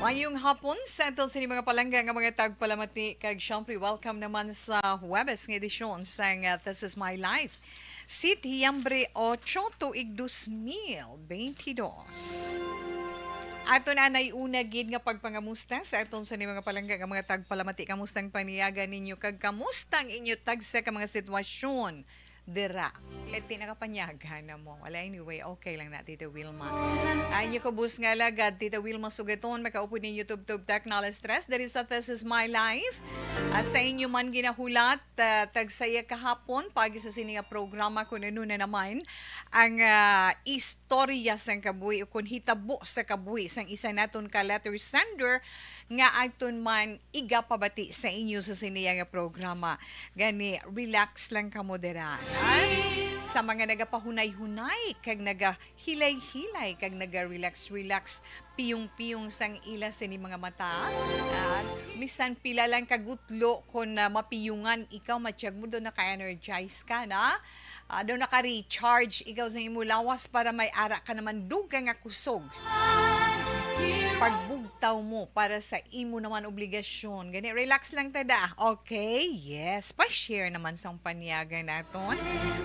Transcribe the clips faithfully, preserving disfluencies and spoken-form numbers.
Maayong hapon sa aton sini mga palangga nga mga tagpalamati, kag syempre welcome naman sa Huwebes nga edisyon sang, ah, This Is My Life. Setyembre ocho, tuig dos mil bentidós. Aton anay una gid nga pagpangamusta sa aton sini mga palangga nga mga tagpalamati. Kamusta ang paniyaga ninyo kag kamusta ang inyo tagsa ka mga sitwasyon dira? Kay ti nakapanyaga na mo. Wala, anyway, okay lang na, Tita Wilma. Ang inyo kubos nga alagad, Tita Wilma Sugaton, makaupod ninyo tubtob tag nala stress diri sa This Is My Life. Ah, sa inyo man ginahulat, ah, tagsaya kahapon, pagi sa sini nga programa, kung ano na naman ang, ah, istorya sang kabuhi o kung hitabo sa kabuhi sang isa naton ka letter sender nga aton man igapabati sa inyo sa sini nga programa. Gani, relax lang kamo dira, ha? Sa mga nagapahunay-hunay kag nagahilay-hilay kag naga-relax-relax, piyong-piyong sang ila sini mga mata, ha? Misan pila lang ka gutlo, kon, ah, mapiyungan ikaw, matyag mo daw naka-energize ka na, ah, daw naka-recharge ikaw sa imo lawas para may ara ka naman dugang nga kusog. Pagbugtaw mo para sa imo naman obligasyon. Gani, relax lang ta da. Okay? Yes. Pa-share naman sang panyaga naton.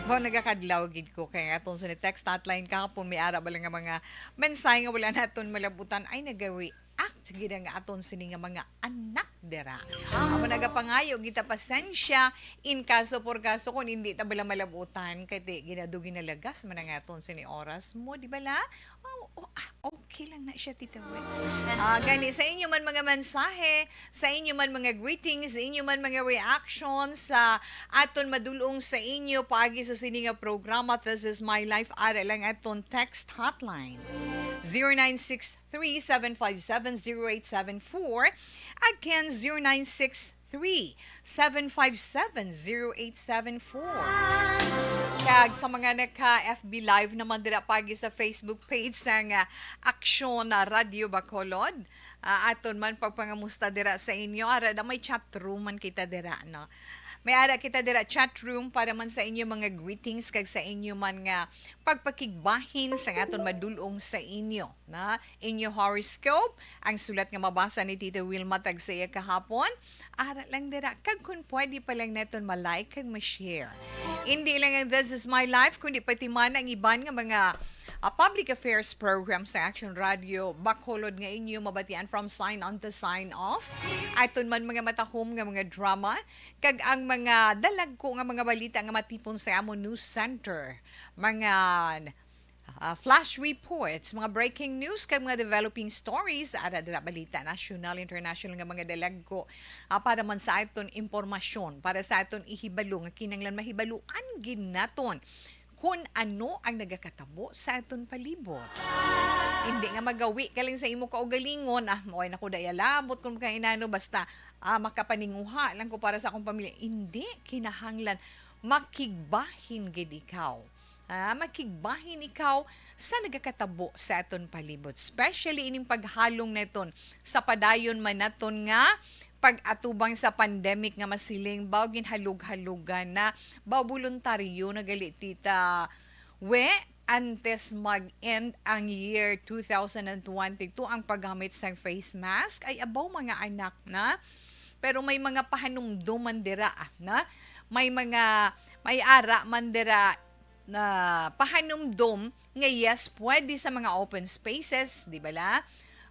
Ba, nagakadlaw gid ko kay aton sa text hotline kahapon, may ara ba lang nga mga mensahe nga wala naton malabutan. Ay, nagareact gid ang aton sini nga mga anak dira. Amo, nagapangayo kita pasensya in kaso por kaso kung hindi ta bala malabutan kay ti ginado ginalagas man ang aton sini oras mo, di bala? Oh, oh, ah, okay lang na siya, Tita Wes. Ah, gani, sa inyo man mga mensahe, sa inyo man mga greetings, sa inyo man mga reactions, sa aton madulong sa inyo paagi sa sini nga programa, This Is My Life, ara lang aton text hotline, zero nine six three, seven five seven, zero eight seven four. Again, zero nine six three, seven five seven, zero eight seven four. Kag sa mga naka-F B Live naman dira pagi sa Facebook page sang, ah, Aksyon na Radyo Bacolod, ah, aton man pagpangamusta dira sa inyo. Ara na, may chat room man kita dira, no? May ara kita dira chat room para man sa inyo mga greetings kag sa inyo man nga pagpakigbahin sa aton madulong sa inyo, na inyo horoscope, ang sulat nga mabasa ni Tita Wilma tagsaya kahapon. Ara lang dira, kag kung pwede pa lang naton ma-like kag ma-share. Hindi lang ang This Is My Life, kundi pati man ang iban nga mga, ah, public affairs program sa Action Radio Bacolod nga inyo mabatian from sign on to sign off. Aton man mga matahom nga mga drama, kag ang mga dalagko nga mga balita nga matipon sa amon news center. Mga, ah, flash reports, mga breaking news, kag mga developing stories, ara dira balita nasyonal, international nga mga dalagko, ah, para man sa aton impormasyon, para sa aton ihibalo nga kinahanglan mahibaluan gid naton kon ano ang nagakatabo sa aton palibot. Hindi nga magawi ka lang sa imo kaugalingon, ah, mao na ko daya labot kung kainano, basta, ah, makapaninguha lang ko para sa akong pamilya. Hindi, kinahanglan makigbahin gid ikaw. Ah, makigbahin ikaw sa nagakatabo sa aton palibot, especially ining paghalong naton sa padayon man naton nga pag-atubang sa pandemic nga masiling baw ginhalog-halogan na, baw boluntaryo na gali, Tita We, antes mag-end ang year two thousand and twenty-two ang paggamit sang face mask. Ay, abaw, mga anak na. Pero may mga pahanumdom man dira, ah, na may mga, may ara man dira na pahanumdom nga yes, pwede sa mga open spaces, di bala?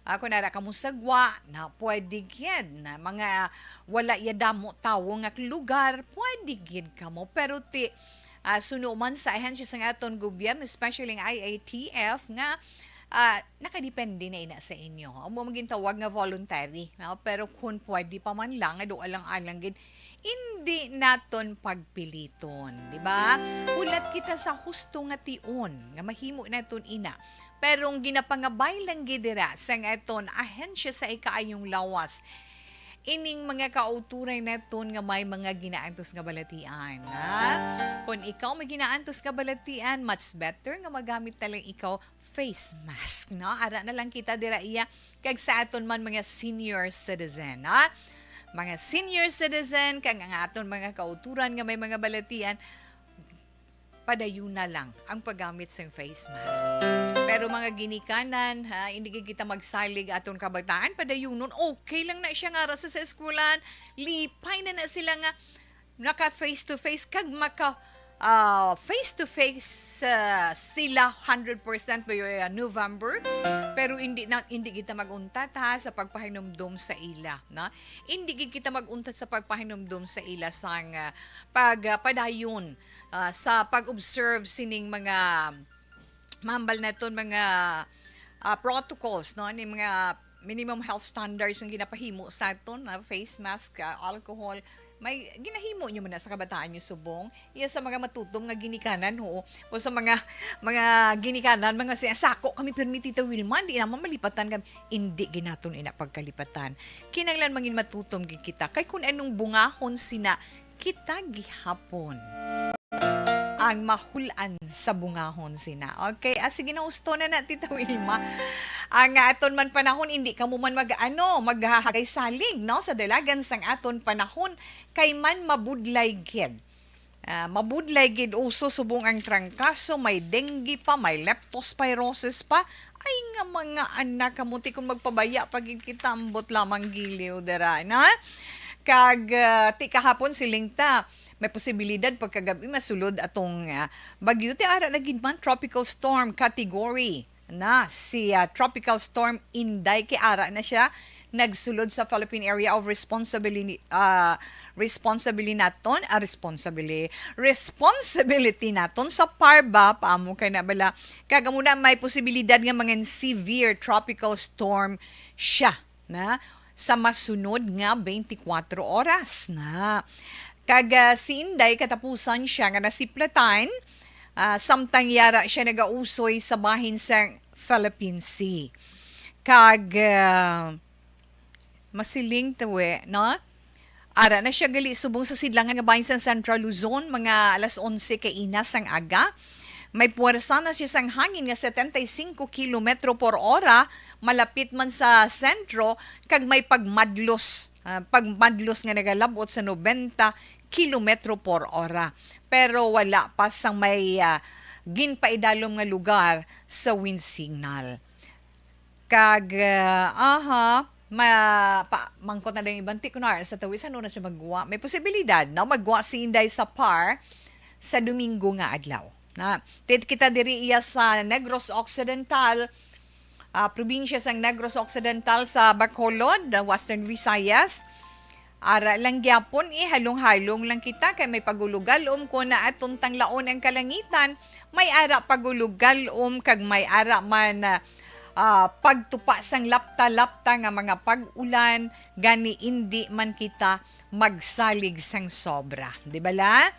Ah, kung ara kamo sa gwa, na pwede gid na mga wala ya damo tawo nga lugar, pwede gid kamo. Pero ti, ah, suno man sa ahensya sa aton gobyerno, especially ang I A T F, nga, ah, nakadepende na ina sa inyo. Amo man gintawag nga voluntary, no? Pero kung pwede pa man lang, nga do alang-alang gid, indi naton pagpiliton, di ba? Hulat kita sa husto nga tion nga mahimo naton ina. Pero ang ginapangabay lang gid dira sang aton ahensya sa ikaayong lawas, ining mga kauturan naton nga may mga ginaantos nga balatian, ha? Kung ikaw may ginaantos nga balatian, much better nga magamit na lang ikaw face mask, no? Ara na lang kita dira iya kag sa aton man mga senior citizen, ha? Mga senior citizen kag ang aton mga kauturan nga may mga balatian, padayuna lang ang paggamit sang face mask. Pero mga ginikanan, ha, hindi gid kita magsalig aton kabataan, padayunon, okay lang na siya nga ara sa, sa eskwelahan, lipay na na sila nga naka face to face, kag maka, ah, face to face, ah, sila hundred percent by, ah, November. Pero hindi na, hindi kita mag-untat, ha, sa pagpahinumdom sa ila, na? Hindi gid kita mag-untat sa pagpahinumdom sa ila sang, ah, pag, ah, padayon, ah, sa pag-observe sining mga, mahambal naton, mga, ah, protocols, no, ni mga minimum health standards nga ginapahimo sa aton, na face mask, ah, alcohol. May ginahimo nyo man na sa kabataan nyo subong? Iya sa mga matutom nga ginikanan, ho, o sa mga, mga ginikanan, mga siya, "Sako kami pirmi, Tita Wilma, di naman malipatan kami." Indi ginaton ina pagkalipatan. Kinahanglan mangin matutom gid kita. Kay kun anong bungahon sina, kita gihapon ang mahulan sa bungahon sina. Okay, ah, sige na, husto na na, Tita Wilma. Ang, ah, aton man panahon, hindi ka mo man mag, ano, maghahagay salig, no, sa dalagan sang aton panahon, kay man mabudlay gid. Ah, mabudlay gid uso subong ang trangkaso, may dengue pa, may leptospirosis pa. Ay nga mga anak, kamuti kung magpabaya pa gid kita, ambot lamang giliw dira, na? Kag, ah, ti kahapon siling ta, may posibilidad pagkagabi masulod atong, ah, bagyo. Ti ara na gid man tropical storm category na si, ah, Tropical Storm Inday, kay ara na siya nagsulod sa Philippine Area of Responsibility, ah, responsibility naton, ah, responsibili-, responsibility naton sa PAR ba, paamo kay na bala. Kag amo na may posibilidad nga mga severe tropical storm siya na sa masunod nga twenty-four oras na. Kag, ah, si Inday, katapusan siya nga nasiplatan, ah, samtang yara siya nagausoy sa bahin sa Philippine Sea. Kag, ah, masiling tawi, no? Ara na siya gali subong sa sidlangan nga bahin sa Central Luzon, mga alas onse kaina sang aga. May puwersa na siya sang hangin nga setenta y cinco kilometro por ora, malapit man sa sentro, kag may pagmadlos, ah, pagmadlos nga nagalab-ot sa nobenta kilometro por ora. Pero wala pa sang may, ah, ginpaidalom nga lugar sa wind signal. Kag, ah, aha, ma-, pa-, mangkot na din iban ti kunar sa tawi, sa ano na siya magwa. May posibilidad na magwa si Inday sa PAR sa Domingo nga adlaw. Na, tit kita diri iya sa Negros Occidental, ah, probinsya sang Negros Occidental sa Bacolod, Western Visayas. Ara lang gyapon, eh, halong-halong lang kita kay may pagulugalom ko na aton tanglaon ang kalangitan. May ara pagulugalom kag may ara man, ah, ah, pagtupa sang lapta-lapta nga mga pag-ulan, gani indi man kita magsalig sang sobra. Di bala?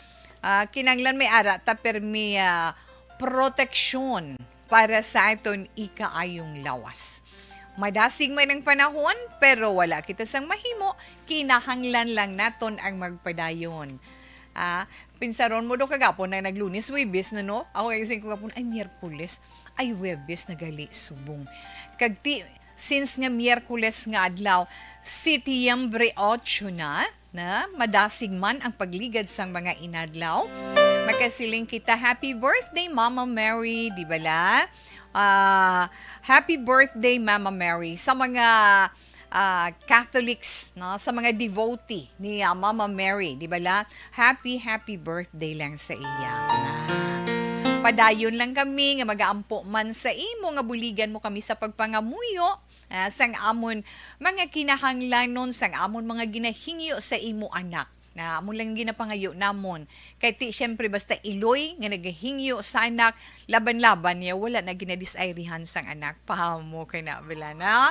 Ah, kinanglan may ara ta permi, ah, proteksyon para sa aton ikaayong lawas. Madasig man ang panahon, pero wala kita sang mahimo, kinahanglan lang naton ang magpadayon. Ah, pinsaron mo do kagapon na naglunes, Huwebes na, no? Ako ay sing ko gapon, ay Miyerkules, ay Huwebes na gali subong. Kag ti, since nga Miyerkules nga adlaw, Setyembre ocho na, na madasig man ang pagligad sang mga inadlaw. Makasiling kita, "Happy birthday, Mama Mary," di bala? Ah, "Happy birthday, Mama Mary," sa mga, ah, Catholics, no, sa mga devotee ni, ah, Mama Mary, di bala? Happy, happy birthday lang sa iya. Ah, padayon lang kami nga magaampo man sa imo nga buligan mo kami sa pagpangamuyo, ah, sang amon mga kinahanglanon, sang amon mga ginahingyo sa imo anak. Na amo lang ginapangayo namon. Kay ti, siyempre, basta iloy nga nagahingyo sa anak, laban-laban niya, wala na ginadisayrihan sang anak. Pahamo kay na, bala na.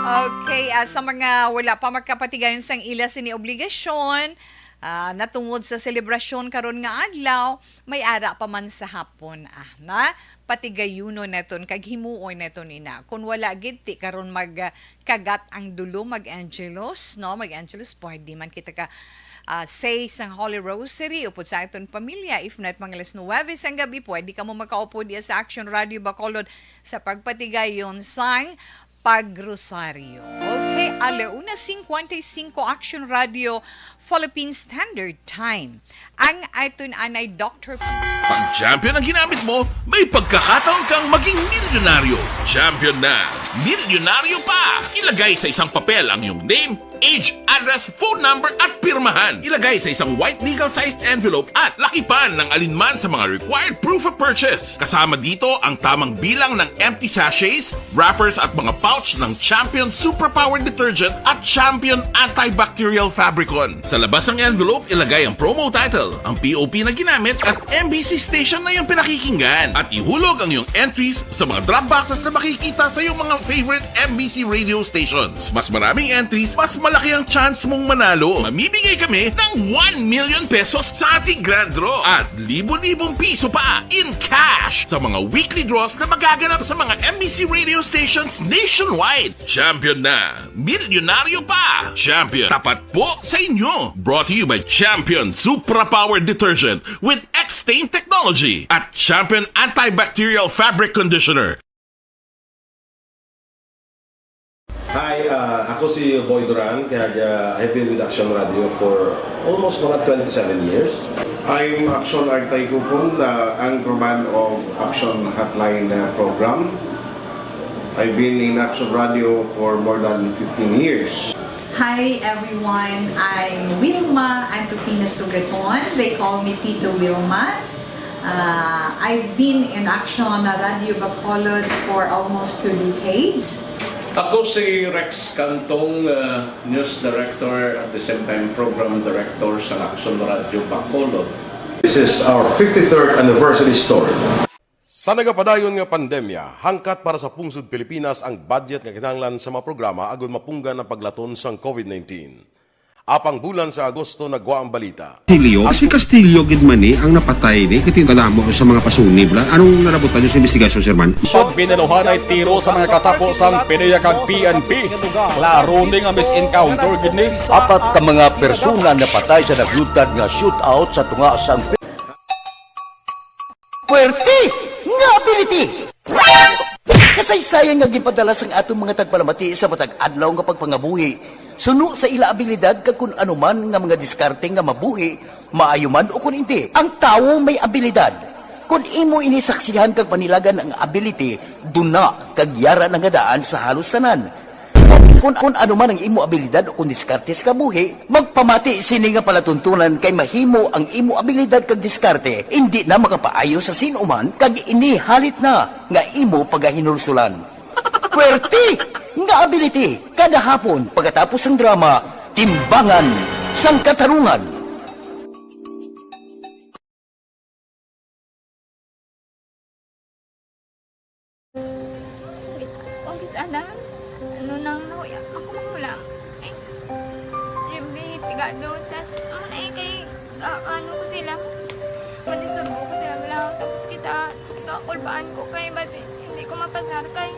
Okay, ah, sa mga wala pa magkapatigayon sang ila sini obligasyon, ah, natungod sa selebrasyon karon nga adlaw, may ara pa man sa hapon, ah, na patigayunon naton kag himuon naton ina. Kung wala gid, ti karon mag, ah, kagat ang dulo, mag-Angelus, no? Mag-Angelus, pwede man kita ka, ah, say sang Holy Rosary upod sa aton pamilya. If not, mga alas nuwebe sang gabi, pwede ka mo makaupo diya sa Action Radio Bacolod sa pagpatigayon sang pagrosaryo. Okay, ala una cincuenta y cinco, Action Radio, Philippine Standard Time. Ang aton anay, Doctor Pag champion ang ginamit mo, may pagkakataon kang maging milyonaryo. Champion na, milyonaryo pa! Ilagay sa isang papel ang iyong name, age, address, phone number, at pirmahan. Ilagay sa isang white legal-sized envelope at lakipan ng alinman sa mga required proof of purchase. Kasama dito ang tamang bilang ng empty sachets, wrappers at mga pouch ng Champion Superpower Detergent at Champion Antibacterial Fabricon. Sa labas ng envelope, ilagay ang promo title, ang P O P na ginamit at M B C station na iyong pinakikinggan. At ihulog ang iyong entries sa mga drop boxes na makikita sa iyong mga favorite M B C radio stations. Mas maraming entries, mas malaki ang chance mong manalo. Mamimigay kami ng one million pesos sa ating grand draw at libo-libong piso pa in cash sa mga weekly draws na magaganap sa mga M B C radio stations nationwide. Champion na! Milyonaryo pa! Champion, tapat po sa inyo! Brought to you by Champion Supra Power Detergent with X-Stain Technology at Champion Antibacterial Fabric Conditioner. Hi, ah, ako si Boy Duran, kag, ah, I've been with Action Radio for almost mga twenty-seven years. I'm Action Artay Kupon, ah, anchorman of Action Hotline, ah, program. I've been in Action Radio for more than fifteen years. Hi everyone, I'm Wilma Antokina Sugaton. They call me Tito Wilma. Uh, I've been in Action Radio Bacolod for almost two decades. Ako si Rex Cantong, uh, news director, at the same time program director sa Action Radio Bacolod. This is our fifty-third anniversary story. Sa nagapadayon nga pandemya, hangkat para sa pungsod Pilipinas ang budget nga kinahanglan sa mga programa agud mapunggan ang paglaton sang COVID nineteen. Apang bulan sa Agosto nagwa ang balita. Castillo, si Castillo gid man ni ang napatay ni, kay tingala mo sa mga pasunib la. Anong nalabutan niyo sa investigasyon, Sir Man? Pag binaluhanay tiro sa mga katapo sang PDEA kag P N P, klaro ni nga mis-encounter gid ni. Apat ka mga persona napatay sa naglutad nga shootout sa tunga sang Puwerte nga ability! Kasaysayan nga ginpadala sang aton mga tagpalamati sa matag adlaw nga pagpangabuhi suno sa ila abilidad kag kun ano man nga mga diskarte nga mabuhi, maayo man o kun indi. Ang tawo may abilidad. Kun imo ini saksihan kag panilagan ang ability, duna kag yara na nga daan sa halos tanan. Kon, kon ano man ang imo abilidad o kon diskarte sa kabuhi, magpamati sini nga palatuntunan kay mahimo ang imo abilidad kag diskarte indi na makapaayo sa sin-o man kag ini halit na nga imo pagahinulsulan. Puwerte nga ability kada hapon pagkatapos sang drama, Timbangan sang Katarungan. Umpisa na, ano nang nahuya ako magulang. Ay, Jimmy, pigado, tas, ano na eh, kay, ah, ano ko sila, madisurbo ko sila lang, tapos kita, kakulbaan ko kay, basi, hindi ko mapasar kay.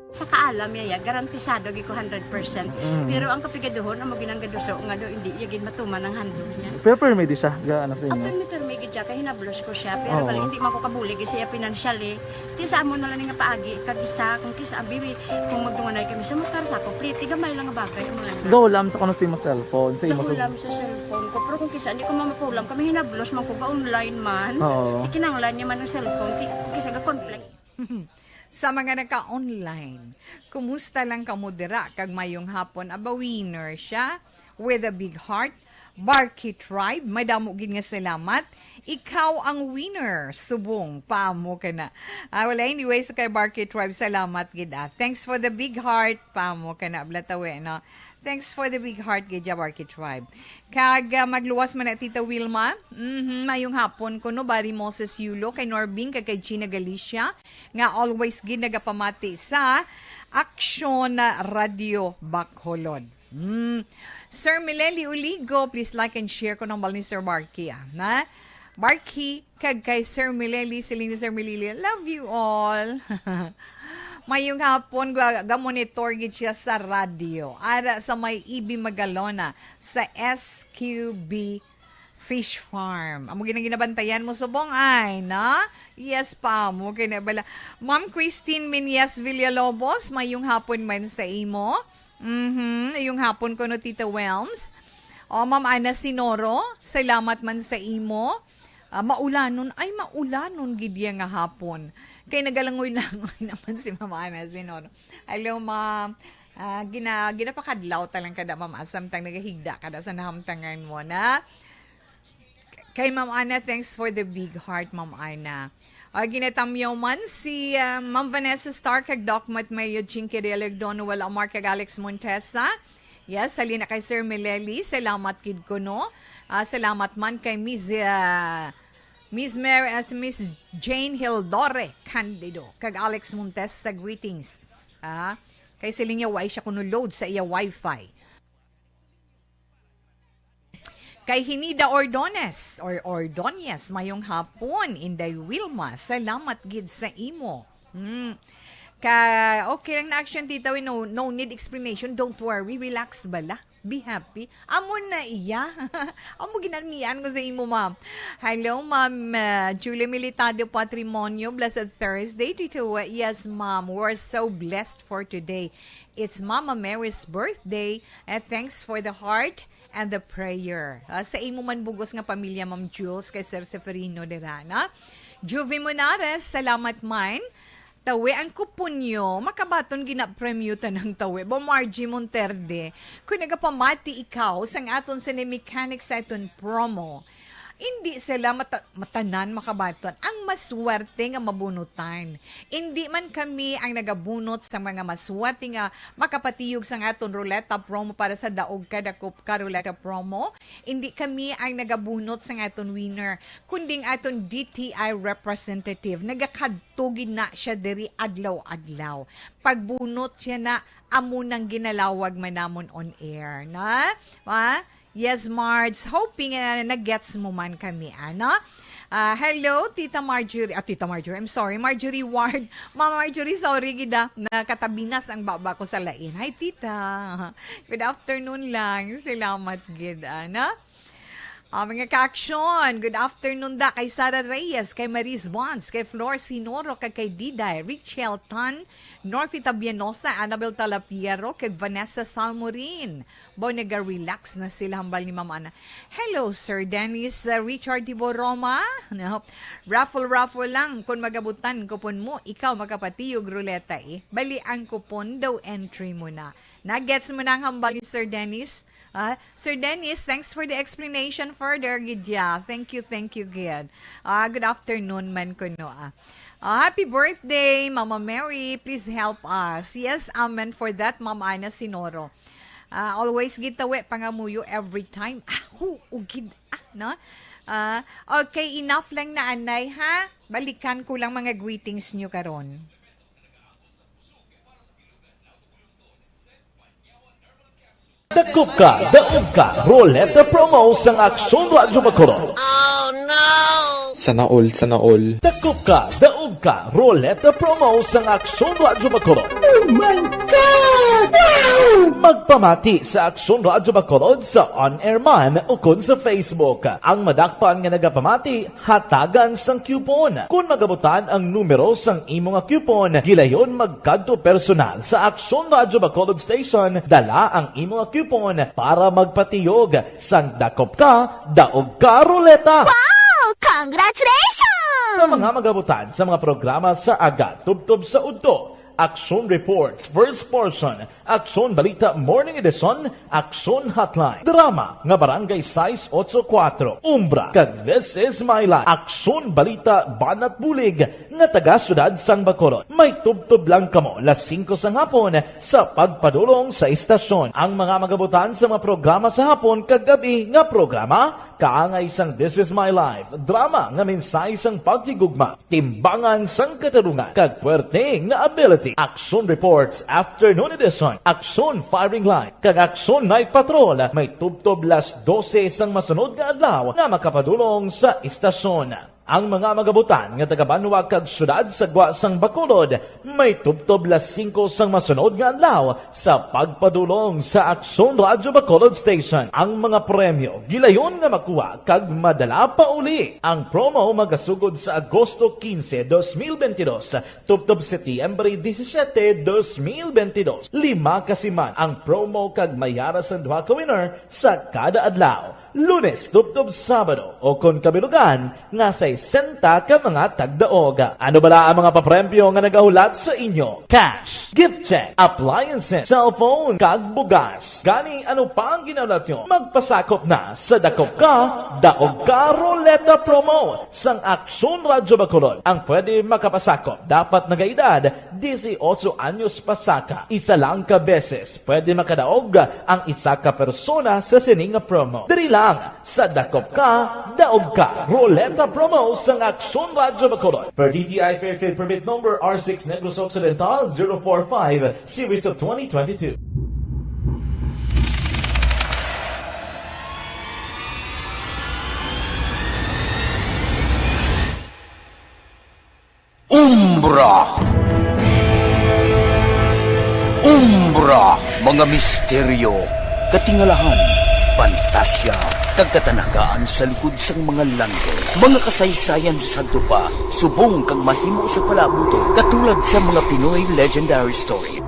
Sa kaalam niya, ya, garantisado gid ko hundred percent. Mm. Pero ang kapigaduhon, amo ginang gaduso nga do, hindi iya gid matuman ang handog niya. Pero permi di siya, ga, ano sa inyo? Apil mi permi gid siya, kay hinablos ko siya. Pero Oo. bali, hindi man ko kabulig siya financially. Ti sa amo na lang nga paagi, kag isa, kung kisa, abi, kung magdunganay kami sa motor, sa ako, pliti, gamay lang nga bagay, amo lang. Go lang sa kuno sa imo cellphone, sa imo Nahulam sa cellphone ko. Pero kung kisa, hindi ko mamapulam, kami hinablos man ko, ga-online man. Oo. Ikinanglan niya man ang cellphone, ti, kisa ga-conflict. Sa mga naka-online, kumusta lang kamo dira? Kag mayong hapon, aba winner siya with a big heart. Barky Tribe, madamo gid nga salamat. Ikaw ang winner, subong, paamo ka na. Ah, wala, anyways, kay Barky Tribe, salamat gid, ah. Thanks for the big heart, paamo ka na, blatawe, no? Thanks for the big heart, gid, Barky Tribe. Kag, ah, magluwas man na, Tita Wilma. Mhm, mayong hapon ko, no, Barry Moses Yulo, kay Norbing, kag kay Gina Galicia, nga always gid nagapamati sa Aksyon Radio Bacolod. Hmm. Sir Mileli Uligo, please like and share ko ng bal ni Sir Barky, ah. Na? Barky, kag kay Sir Mileli, siling ni Sir Mileli, "Love you all." Mayong hapon, ga-, ga-monitor gid siya sa radyo. Ara sa may E B Magalona, sa S Q B Fish Farm. Amo gid ang ginabantayan mo subong ay, na? Yes, paamo kay na bala. Ma'am Christine Minyas Villalobos, mayong hapon man sa imo. Mhm, mayong hapon ko no, Tita Welms. O, Ma'am Ana Sinoro, salamat man sa imo. Ah, maulanon, ay maulanon gid iya nga hapon. Kay nagalangoy-langoy naman si Ma'am Ana Sinoro. Hello, Ma'am. Ah, gina, ginapakadlaw talang kada, Ma'am, ah, samtang nagahigda kada sa nahamtangan mo na. Kay Ma'am Ana, thanks for the big heart, Ma'am Ana. Ah, ginatamyaw man si, ah, Ma'am Vanessa Starr kag Doc Matt Mayo, Chinky Realeg, Donowell Amar kag Alex Montesa. Yes, halin na kay Sir Mileli. Salamat gid ko, no? Ah, salamat man kay Miss, ah, Miss Mary, as Miss Jane Hildore Candido kag Alex Montesa sa greetings. Ah, kay siling niya, why siya kuno load sa iya wifi. Kay Hinida Ordones or Ordonez, mayong hapon, Inday Wilma, salamat gid sa imo. Hmm. Ka, okay lang na action, Tita Wi, no, no need explanation. Don't worry, relax bala. Be happy. Amo na iya. Amo ginamian ko sa imo, ma'am. Hello, ma'am, uh, Julie Militado Patrimonio. Blessed Thursday, Tito. Yes, ma'am. We're so blessed for today. It's Mama Mary's birthday. And thanks for the heart and the prayer. Ah, sa imo man bugos nga pamilya, Ma'am Jules, kay Sir Seferino dira, na? Juvie Monares, salamat man. Tawi ang kupon nyo, makabaton ginapremyo tanang tawi. Bo Margie Monterde, kung nagapamati ikaw sang aton Cinemechanics sa aton promo, hindi sila mata- matanan makabaton. Ang maswerte nga mabunutan. Hindi man kami ang nagabunot sa mga maswerte nga makapatiyog sang aton ruleta promo para sa Daog Ka Dakop Ka ruleta promo. Hindi kami ang nagabunot sang aton winner, kundi ang aton D T I representative. Nagakad- tugid na siya diri adlaw-adlaw. Pagbunot siya na, amo nang ginalawag man namon on air, na? Ha? Yes, Marge. Hoping na nag-gets mo man kami, ano? Ah, hello, Tita Marjorie. Ah, Tita Marjorie, I'm sorry. Marjorie Ward. Ma'am Marjorie, sorry gid, ah. Nakatabinas ang baba ko sa lain. Hi, Tita. Good afternoon lang. Salamat gid, ano? Ah, mga ka-aksyon, good afternoon da kay Sara Reyes, kay Maris Bons, kay Flor Sinoro, kag kay Diday, Richel Tan, Norfita Bianosa, Annabel Talapiero, kag Vanessa Salmorin. Bo, naga-relax na sila hambal ni Mama Ana. Hello, Sir Dennis, uh, Richard Tiboroma. No? Raffle, raffle lang. Kung magabutan, kupon mo, ikaw makapatiyog ruleta eh. Bali, ang kupon daw entry mo na. Nagets mo na ang hambal ni Sir Dennis? Ah, Sir Dennis, thanks for the explanation further, gid ya. Thank you, thank you, gid. Ah, good afternoon man kuno, ah. Ah, happy birthday, Mama Mary. Please help us. Yes, amen for that, Ma'am Ana Sinoro. Ah, always gid tawi pangamuyo every time. Ah, hu, ugid, ah, no? Ah, okay, enough lang na anay, ha? Balikan ko lang mga greetings nyo karon. Dakop Ka, Daog Ka, Roleta Promo sang Aksyon Radyo Bacolod. Sana all, sana all. Dakop Ka, Daog Ka Roleta Promo sang Aksyon Radyo Bacolod. Oh my God! Wow! Magpamati sa Aksyon Radyo Bacolod sa on-air man ukon sa Facebook. Ang madakpan nga nagapamati, hatagan sang coupon. Kon magabutan ang numero sang imo nga coupon, gilayon magkadto personal sa Aksyon Radyo Bacolod Station, dala ang imo nga coupon para magpatiyog sang Dakop Ka, Daog Ka Roleta. Wow! Congratulations! Sa mga magabutan sa mga programa sa aga, tubtob sa udto, Aksyon Reports, First Portion, Aksyon Balita Morning Edition, Aksyon Hotline, drama nga Barangay sais ocho kuwatro, Umbra, kag This Is My Life, Aksyon Balita Banat Bulig nga taga Siyudad sang Bacolod. May tubtob lang kamo las singko sang hapon sa pagpadulong sa istasyon. Ang mga magabutan sa mga programa sa hapon kag gab-i nga programa, kaangay sang This Is My Life, drama nga mensahe sang paghigugma, timbangan sang katarungan, kag puwerte nga ability. Aksyon Reports Afternoon Edition, Aksyon Firing Line, kag Aksyon Night Patrol may tubtob las dose sang masunod nga adlaw nga makapadulong sa istasyon. Ang mga magabutan nga taga-banwa kag siyudad sa gwa sang Bacolod may tubtob las singko sang masunod nga adlaw sa pagpadulong sa Aksyon Radyo Bacolod Station. Ang mga premyo gilayon nga makuha kag madala pa uli. Ang promo magasugod sa Agosto quince, dos mil veintidós, tubtob Setyembre disisiete, dos mil veintidós. Lima ka siman ang promo kag may ara sang duha ka winner sa kada adlaw. Lunes tubtob Sabado, o kon kabilugan nga sesenta ka mga tagdaog. Ano bala ang mga papremyo nga nagahulat sa inyo? Cash, gift check, appliances, cellphone, kag bugas. Gani, ano pa ang ginahulat nyo? Magpasakop na sa Dakop Ka, Daog Ka Roleta Promo sang Aksyon Radyo Bacolod. Ang pwede makapasakop dapat nagaedad disiotso anyos pasaka. Isa lang ka beses pwede makadaog ang isa ka persona sa sini nga promo. Diri lang sa Dakop Ka, Daog Ka Roleta Promo sang Aksyon Radyo Bacolod. Per D T I Fair Trade Permit Number R six Negros Occidental zero four five, Series of twenty twenty-two. Umbra. Umbra, mga misteryo, katingalahan, pantasya, kag katanagaan sa likod sang mga langgam. Mga kasaysayan sa sadto pa, subong kag mahimo sa palaabuton, katulad sa mga Pinoy legendary story.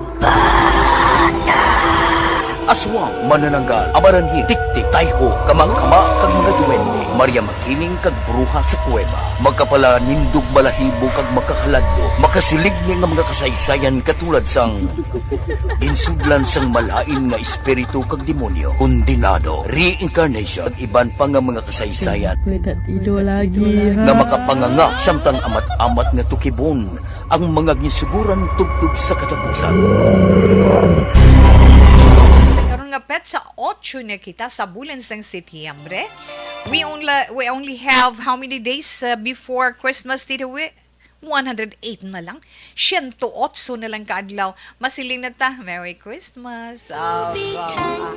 Aswang, manananggal, amaranhit, tiktik, tayho, kamangkama, kag mga duwende, Maria Makiling kag bruha sa kuweba, makapalanindog balahibo kag makahaladlok, makasiligni nga mga kasaysayan katulad sang ginsudlan sang malain nga espiritu kag demonyo, kondenado, reincarnation, kag iban pa nga mga kasaysayan Pwede ido lagi, ha? nga makapanganga samtang amat-amat nga tukibon ang mga ginsuguran tubtob sa katapusan. Sa karon nga petsa, otso na kita sa bulan sang Setyembre. We only, we only have how many days, uh, before Christmas, Tito Wi? One hundred eight na lang. Siyento otso na lang ka adlaw. Masiling na ta, "Merry Christmas." Ah, ah, ah.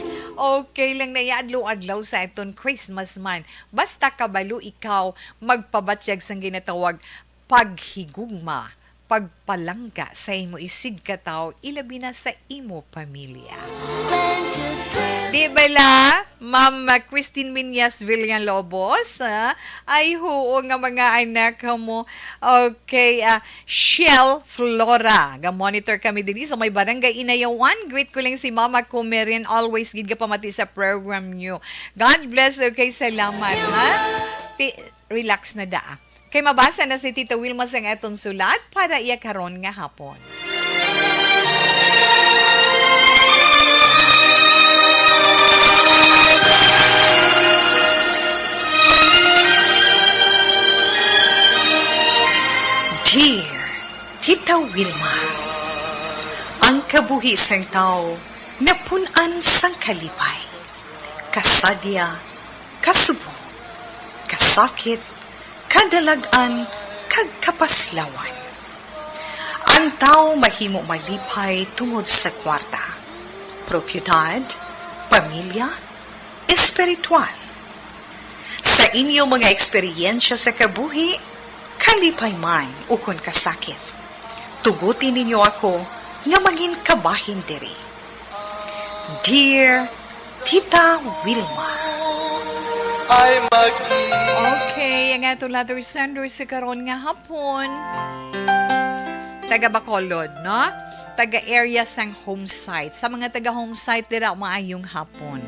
Okay lang na ya, adlaw-adlaw sa aton Christmas man. Basta kabalo ikaw, magpabatyag sang ginatawag paghigugma, pagpalangga sa imo isigkatawo, ilabi na sa imo pamilya. Di bala, Ma'am Christine Minyas Villalobos, ha? Ay, huo nga mga anak mo. Okay, ah, Shell Flora. Ga-monitor kami diri sa may Barangay Inayawan. Greet ko lang si Mama Kumerin. Always gid gapamati sa program niyo. God bless. Okay, salamat, ha? Ti-, relax na da. Kay mabasa na si Tita Wilma sang aton sulat para iya karon nga hapon. Dear Tita Wilma, ang kabuhi sang tawo napun-an sang kalipay, kasadya, kasubong, kasakit, kadalag-an, kag kapaslawan. Ang tawo mahimo malipay tungod sa kwarta, propiedad, pamilya, espiritual. Sa inyo mga eksperyensya sa kabuhi, Kalipay man ukon kasakit, tuguti ninyo ako nga mangin kabahin diri. Dear Tita Wilma. Ay, mag- Okay, ang ato letter sender sa karon nga hapon. Taga Bacolod, no? Taga area sang home site. Sa mga taga home site dira, maayong hapon.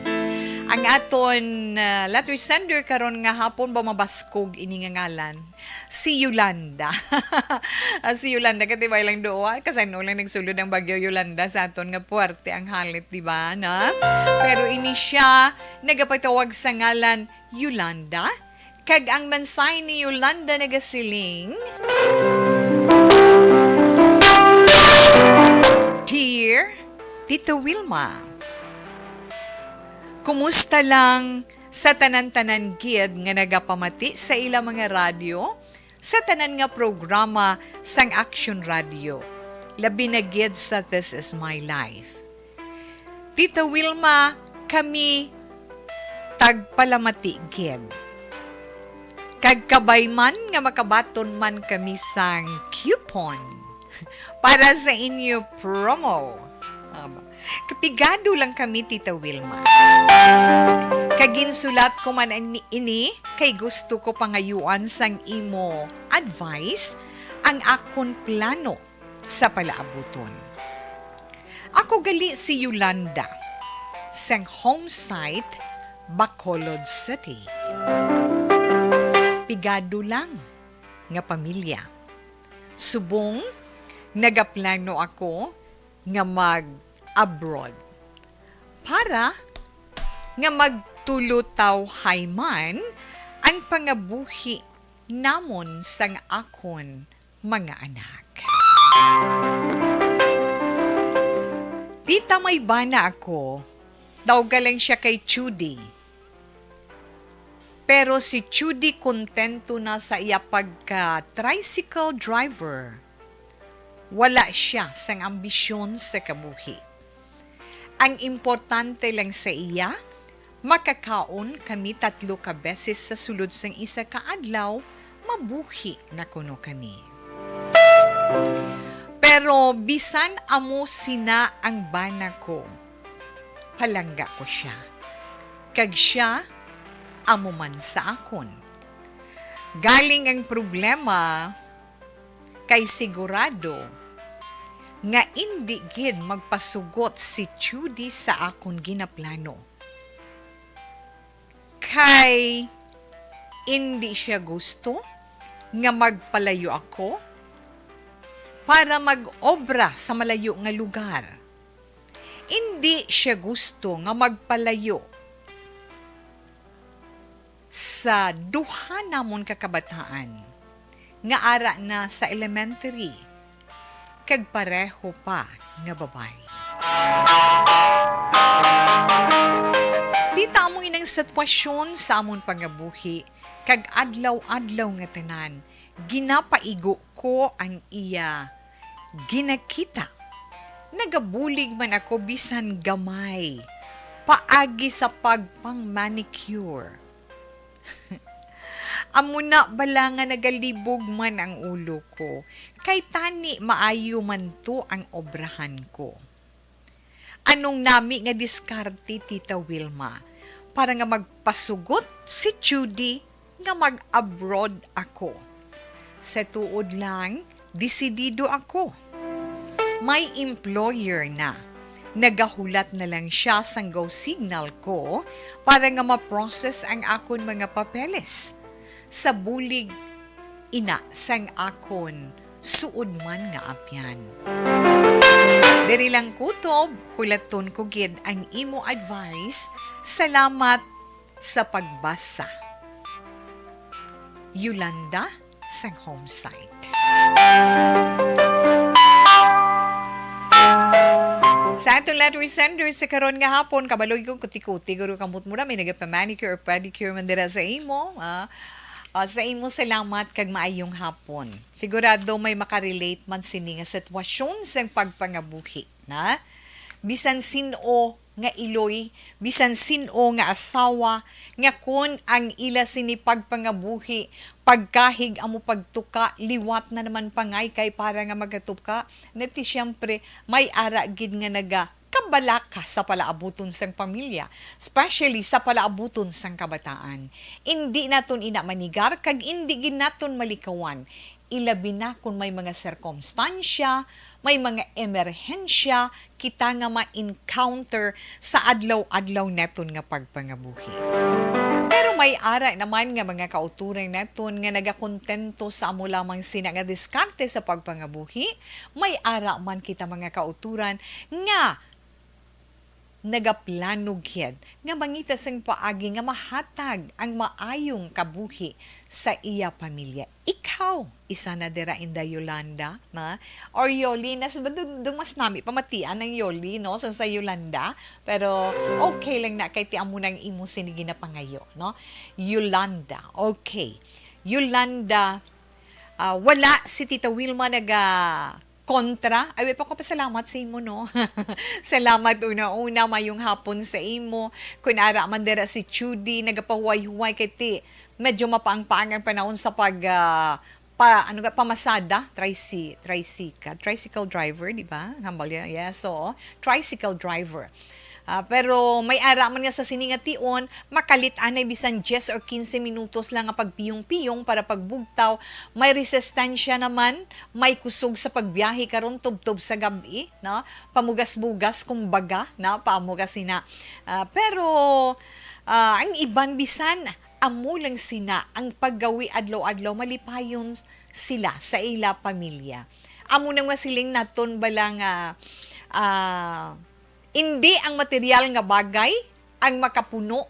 Ang aton, ah, letter sender karon nga hapon, ba mabaskog ini nga ngalan? Si Yolanda. Ah, si Yolanda, katibay lang duo, ah. Kasano lang nagsulod ang Bagyo Yolanda sa aton nga puwerte ang halit, di ba, na? Pero ini siya, nagapatawag sa ngalan Yolanda. Kag ang mensahe ni Yolanda nagasiling, Dear Tita Wilma, kumusta lang sa tanan-tanan gid nga nagapamati sa ila mga radyo, sa tanan nga programa sang Action Radio, labi na gid sa This Is My Life. Tita Wilma, kami tagpalamati gid. Kag kabay man nga makabaton man kami sang coupon para sa inyo promo. Aba, kapigado lang kami, Tita Wilma. Kag ginsulat ko man ani-, ini kay gusto ko pangayuan sang imo advice ang akon plano sa palaabuton. Ako gali si Yolanda, sang home site, Bacolod City. Pigado lang nga pamilya. Subong nagaplano ako nga mag-abroad para nga magtulutawhay man ang pangabuhi namon sang akon mga anak. Tita, may bana ako. Tawga lang siya kay Chudi. Pero si Chudi kontento na sa iya pagka-tricycle driver. Wala siya sang ambisyon sa kabuhi. Ang importante lang sa iya, makakaon kami tatlo ka beses sa sulod sang isa ka adlaw, mabuhi na kuno kami. Pero bisan amo sina ang bana ko, palangga ko siya, kag siya amo man sa akon. Galing ang problema kay sigurado nga indi gid magpasugot si Judy sa akon ginaplano. Kay indi siya gusto nga magpalayo ako para mag-obra sa malayo nga lugar. Indi siya gusto nga magpalayo sa duha namon ka kabataan nga ara na sa elementary kag pareho pa nga babayi. Kita mo inang sitwasyon sa amon pangabuhi, kag adlaw-adlaw nga tanan, ginapaigo ko ang iya ginakita. Nagabulig man ako bisan gamay, paagi sa pagpang-manicure. Amo na bala nga nagalibog man ang ulo ko, kay tani maayo man to ang obrahan ko. Anong nami nga diskarte, Tita Wilma, para nga magpasugot si Judy nga mag-abroad ako? Sa tuod lang, desidido ako. May employer na. Nagahulat na lang siya sang go signal ko para nga ma-process ang akon mga papeles. Sa bulig ina sang akon suod man nga abyan. Diri lang kutob, hulaton ko gid ang imo advice. Salamat sa pagbasa. Yolanda sang home site. Sa aton letter sender sa karon nga hapon, kabaloy kong kuti-kuti, guro, kamot mo na may nagapa-manicure or pedicure man dira sa imo, ah. Ah, sa imo, salamat kag maayong hapon. Sigurado may makarelate man sini nga sitwasyon sang pagpangabuhi, na? Bisan sin-o nga iloy, bisan sin-o nga asawa, nga kon ang ila sini pagpangabuhi, pagkahig amo pagtuka, liwat na naman pangay kay para nga magatuka, nati siyempre may ara gid nga naga kabalaka sa palaabuton sang pamilya, especially sa palaabuton sang kabataan. Indi naton ina manigar kag indi gid naton malikawan, ilabi na kon may mga sirkumstansya, may mga emerhensya kita nga ma-encounter sa adlaw-adlaw naton nga pagpangabuhi. Pero may ara naman nga mga kauturan naton nga nagakontento sa amo lamang sina nga diskarte sa pagpangabuhi, may ara man kita mga kauturan nga nagaplano gid nga mangita sang paagi nga mahatag ang maayong kabuhi sa iya pamilya. Ikaw, isa na dira, Inday Yolanda, na? Or Yoli, nas-, du-, du-, mas nami pamatian ang Yoli, no, sa, sa Yolanda. Pero okay lang na, kay ti amo nang imo sini ginapangayo, no? Yolanda, okay. Yolanda, ah, wala si Tita Wilma naga kontra. Ay, wa pa ko pasalamat sa imo, no? Salamat una-una, mayong hapon sa imo. Kun ara man dira si Judy, nagapahuway-huway kay ti medyo mapaang-paang ang panahon sa pag, ah, pa, ano nga, pamasada, tricy-, tricycle, tricycle driver, di ba? Hambal yan, yes, oo. Tricycle driver. Ah, pero may ara man nga sa sini nga tion, makalit anay bisan diyes or kinse minutos lang nga pagpiyong-piyong para pagbugtaw. May resistensya naman, may kusog sa pagbiyahe karon tubtob sa gab-i, no? Pamugas-bugas, kumbaga, no? Pamugas sina. Ah, pero, ah, ang iban bisan amo lang sina ang paggawi adlaw-adlaw, malipayon sila sa ila pamilya. Amo nang masiling naton bala nga, ah, indi ang material nga bagay ang makapuno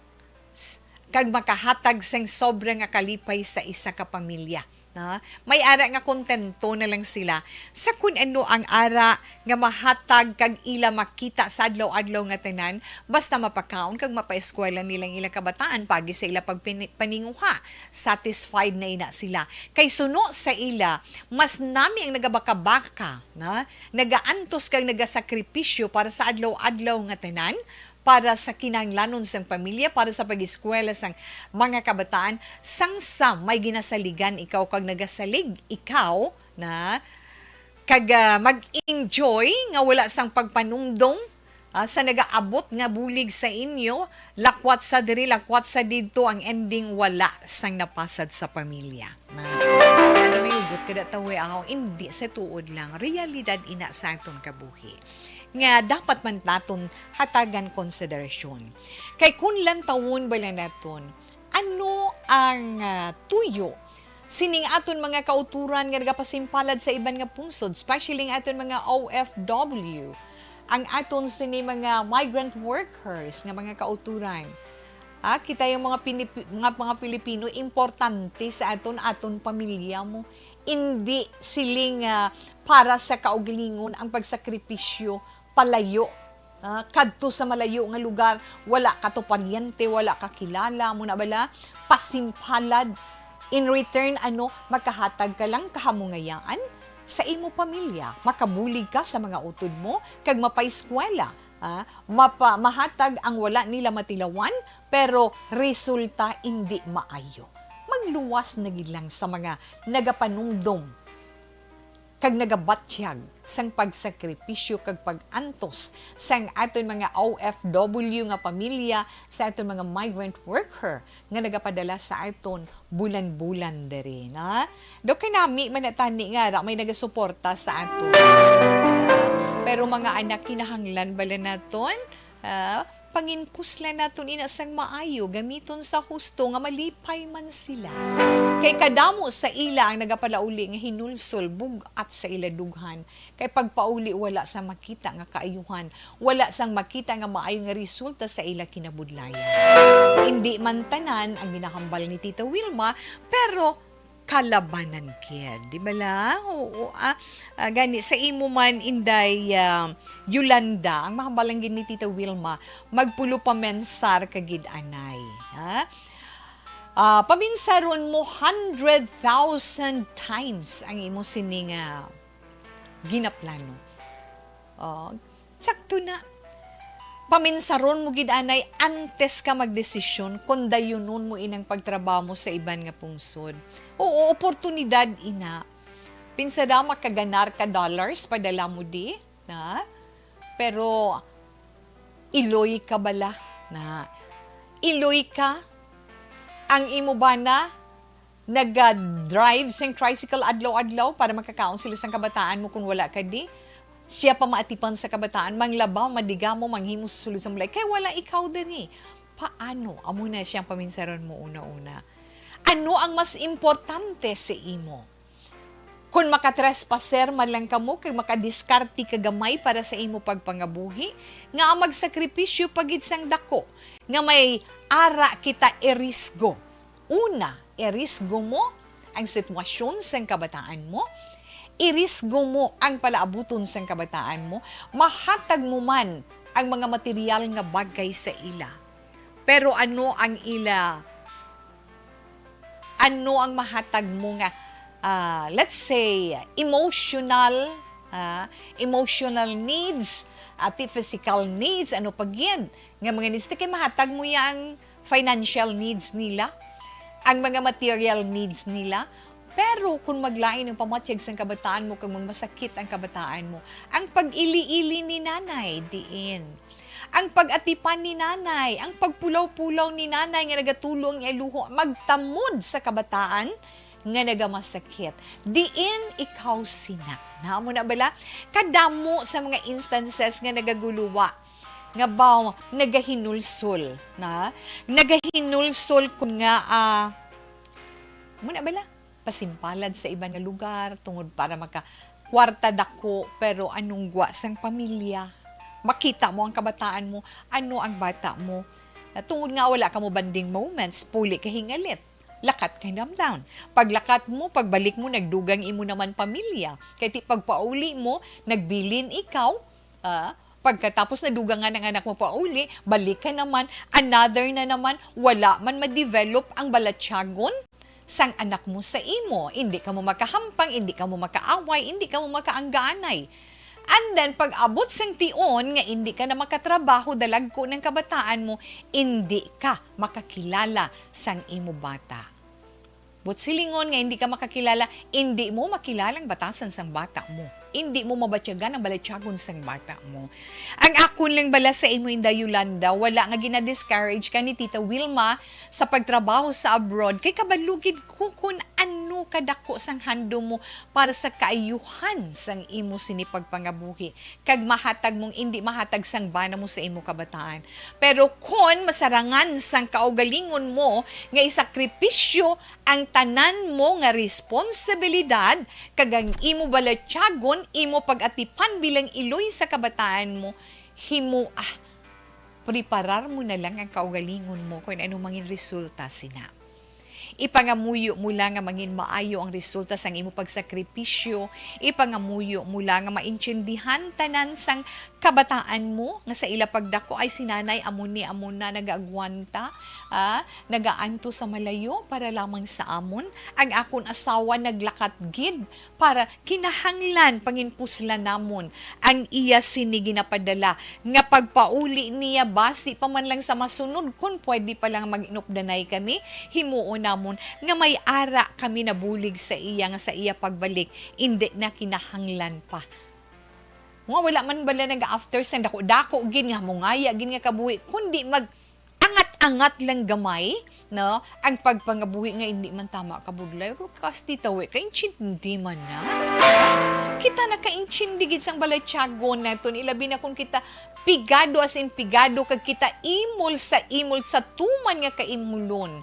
s-, kag makahatag sing sobra nga kalipay sa isa ka pamilya. Na, may ara nga kontento na lang sila sa kun ano ang ara nga mahatag kag ila makita sa adlaw-adlaw nga tanan, basta mapakaon kag mapaeskwela nila ang ilang kabataan, pagi sa ila pagpini-, paninguha, satisfied na ina sila. Kay suno sa ila, mas nami ang nagabakabaka, na, nagaantos kag nagasakripisyo para sa adlaw-adlaw nga tanan, para sa kinahanglanon sang pamilya, para sa pag-eskwela sang mga kabataan, sang sa may ginasaligan ikaw kag nagasalig ikaw, na, kag, ah, mag-enjoy nga wala sang pagpanumdom, ah, sa nagaabot nga bulig sa inyo, lakwat sa diri, lakwat sa didto, ang ending wala sang napasad sa pamilya. Na, ano may hugot kada tawo, aw, indi sa tuod lang, realidad ina sa aton kabuhi nga dapat man naton hatagan konsiderasyon. Kay kun lantawon bala naton, ano ang, ah, tuyo sining aton mga kauturan nga nagapasimpalad sa iban nga pungsod, especially ang aton mga O F W, ang aton sini mga migrant workers nga mga kauturan? Ah, kita yung mga Pinip-, mga, mga Pilipino, importante sa aton, aton pamilya mo. Indi siling, ah, para sa kaugalingon ang pagsakripisyo palayo, ah, kadto sa malayo nga lugar, wala ka to paryente, wala ka kilala, mo na bala, pasimpalad. In return, ano, makahatag ka lang kahamungayaan sa imo pamilya, makabulig ka sa mga utod mo, kag mapaeskwela, ah, mapa-, mahatag ang wala nila matilawan, pero resulta indi maayo. Magluwas na gid lang sa mga nagapanumdom kag nagabatyag sang pagsakripisyo kag pag-antos sang aton mga O F W nga pamilya, sa aton mga migrant worker nga nagapadala sa aton bulan-bulan diri, na? Do kay nami man na tani nga ra may nagasuporta sa aton. Ah, pero mga anak, kinahanglan bala naton, ah, panginpuslan naton ina sang maayo, gamiton sa husto nga malipay man sila. Kay kadamo sa ila ang nagapalauli nga hinulsol bug-at sa ila dughan. Kay pagpauli, wala sang makita nga kaayuhan, wala sang makita nga maayo nga resulta sa ila kinabudlayan. Indi man tanan ang ginahambal ni Tita Wilma, pero kalabanan gid, di ba la? Oo, ah, ah, gani sa imo man, Inday, ah, Yolanda, ang mahambal lang gid ni Tita Wilma, magpulo pa mensar ka gid anay, ha? Ah, paminsaron mo hundred thousand times ang imo sining, ah, ginaplano. Oh, sakto na. Paminsaron mo gid anay antes ka magdesisyon kon dayunon mo inang pagtrabaho mo sa iban nga pungsod. Oo, oportunidad ina. Pinsada makaganar ka dollars, padala mo di, na? Pero iloy ka bala, na? Iloy ka, ang imo bana naga-drive sing tricycle adlaw-adlaw para makakaon sila sang kabataan mo kun wala ka di. Siya pa maatipan sa kabataan, manglaba, madigamo, manghimo sa sulod sang balay. Kay wala ikaw diri. Paano? Amo na siyang paminsaron mo una-una. Ano ang mas importante sa imo? Kon makatrespasser man lang kamo kag makadiskarte ka gamay para sa imo pagpangabuhi, nga ang magsakripisyo pa gid sang dako, nga may ara kita irisgo. Una, irisgo mo ang sitwasyon sang kabataan mo, irisgo mo ang palaabuton sang kabataan mo, mahatag mo man ang mga material nga bagay sa ila. Pero ano ang ila, ano ang mahatag mo nga, ah, let's say, emotional, ah, emotional needs, ati physical needs, ano pa gid nga mga needs, kay mahatag mo yang financial needs nila, ang mga material needs nila. Pero kung maglain ang pamatyag sang kabataan mo kag magmasakit ang kabataan mo, ang pag-ili-ili ni nanay diin, ang pag-atipan ni nanay, ang pagpulaw-pulaw ni nanay nga nagatulo ang iya luho, magtamod sa kabataan nga nagamasakit. Diin ikaw sina. Namo na bala? Kadamo sa mga instances nga nagaguluwa nga ba nagahinulsol na, nagahinulsol kun nga, ah, muna bala, pasimpalad sa iban nga lugar tungod para maka kwarta dako, pero anong gwa sang pamilya? Makita mo ang kabataan mo, ano ang bata mo? Na tungod nga wala ka mo bonding moments, puli ka hingalit. Lakat ka downtown. Paglakat mo, pagbalik mo, nagdugang imo naman pamilya. Kay ti pagpauli mo, nagbilin ikaw, ah, pagkatapos nadugangan ang anak mo pauli, balik ka naman, another na naman, wala man ma-develop ang balatyagon sang anak mo sa imo. Indi ka mo makahampang, indi ka mo makaaway, indi ka mo makaanggaanay. And then, pag-abot sang tion nga indi ka na makatrabaho, dalagko ng kabataan mo, indi ka makakilala sang imo bata. But silingon nga indi ka makakilala, indi mo makilala ang batasan sang bata mo. Indi mo mabatyagan ang balatyagon sang bata mo. Ang akon lang bala sa imo, Inday Yolanda, wala nga gina-discourage ka ni Tita Wilma sa pagtrabaho sa abroad, kay kabalo gid ko kun ano kadako sang handom mo para sa kaayuhan sang imo sini pagpangabuhi, kag mahatag mong indi mahatag sang bana mo sa imo kabataan. Pero kon masarangan sang kaugalingon mo nga isakripisyo ang tanan mo nga responsibilidad, kag ang imo balatyagon, imo pag-atipan bilang iloy sa kabataan mo, himoa, preparar mo na lang ang kaugalingon mo kung ano mangin resulta sina. Ipangamuyo mo lang nga mangin maayo ang resulta sang imo pagsakripisyo. Ipangamuyo mo lang nga maintindihan tanan sang kabataan mo nga sa ila pagdako ay si nanay amo ni, amo na nagaagwanta, ah, nagaanto sa malayo para lamang sa amon. Ang akon asawa naglakat gid para kinahanglan panginpuslan namon ang iya sini ginapadala nga pagpauli niya basi pa man lang sa masunod, kun pwede pa lang mag-inupdanay kami, himuon namon nga may ara kami nabulig sa iya nga sa iya pagbalik, indi na kinahanglan pa. Nga wala man bala nag-after sang dako-dako gid nga mungaya gid nga kabuhi, kundi mag-angat-angat lang gamay, no? Ang pagpangabuhi nga hindi man tama kabudlay. Pero kasti tawi, kaintindi man na. Kita nakaintindi gid sang balatyagon naton, ilabi na kung kita pigado, as in pigado, kag kita imol sa imol sa tuman nga kaimulon.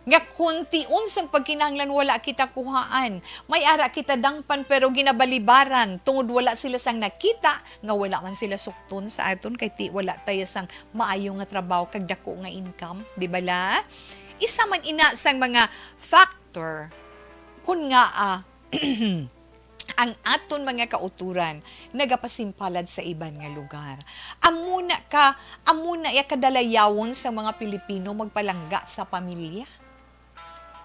Nga kun ti unsang pagkinahanglan wala kita kuhaan, may ara kita dangpan pero ginabalibaran tungod wala sila sang nakita nga wala man sila sukton sa aton kay ti wala tayo sang maayo nga trabaho kag dako nga income, di bala? Isa man ina sang mga factor kun nga, ah, ang aton mga kauturan nagapasimpalad sa iban nga lugar. Amo na ka, amo na ya kadalayawon sa mga Pilipino magpalangga sa pamilya.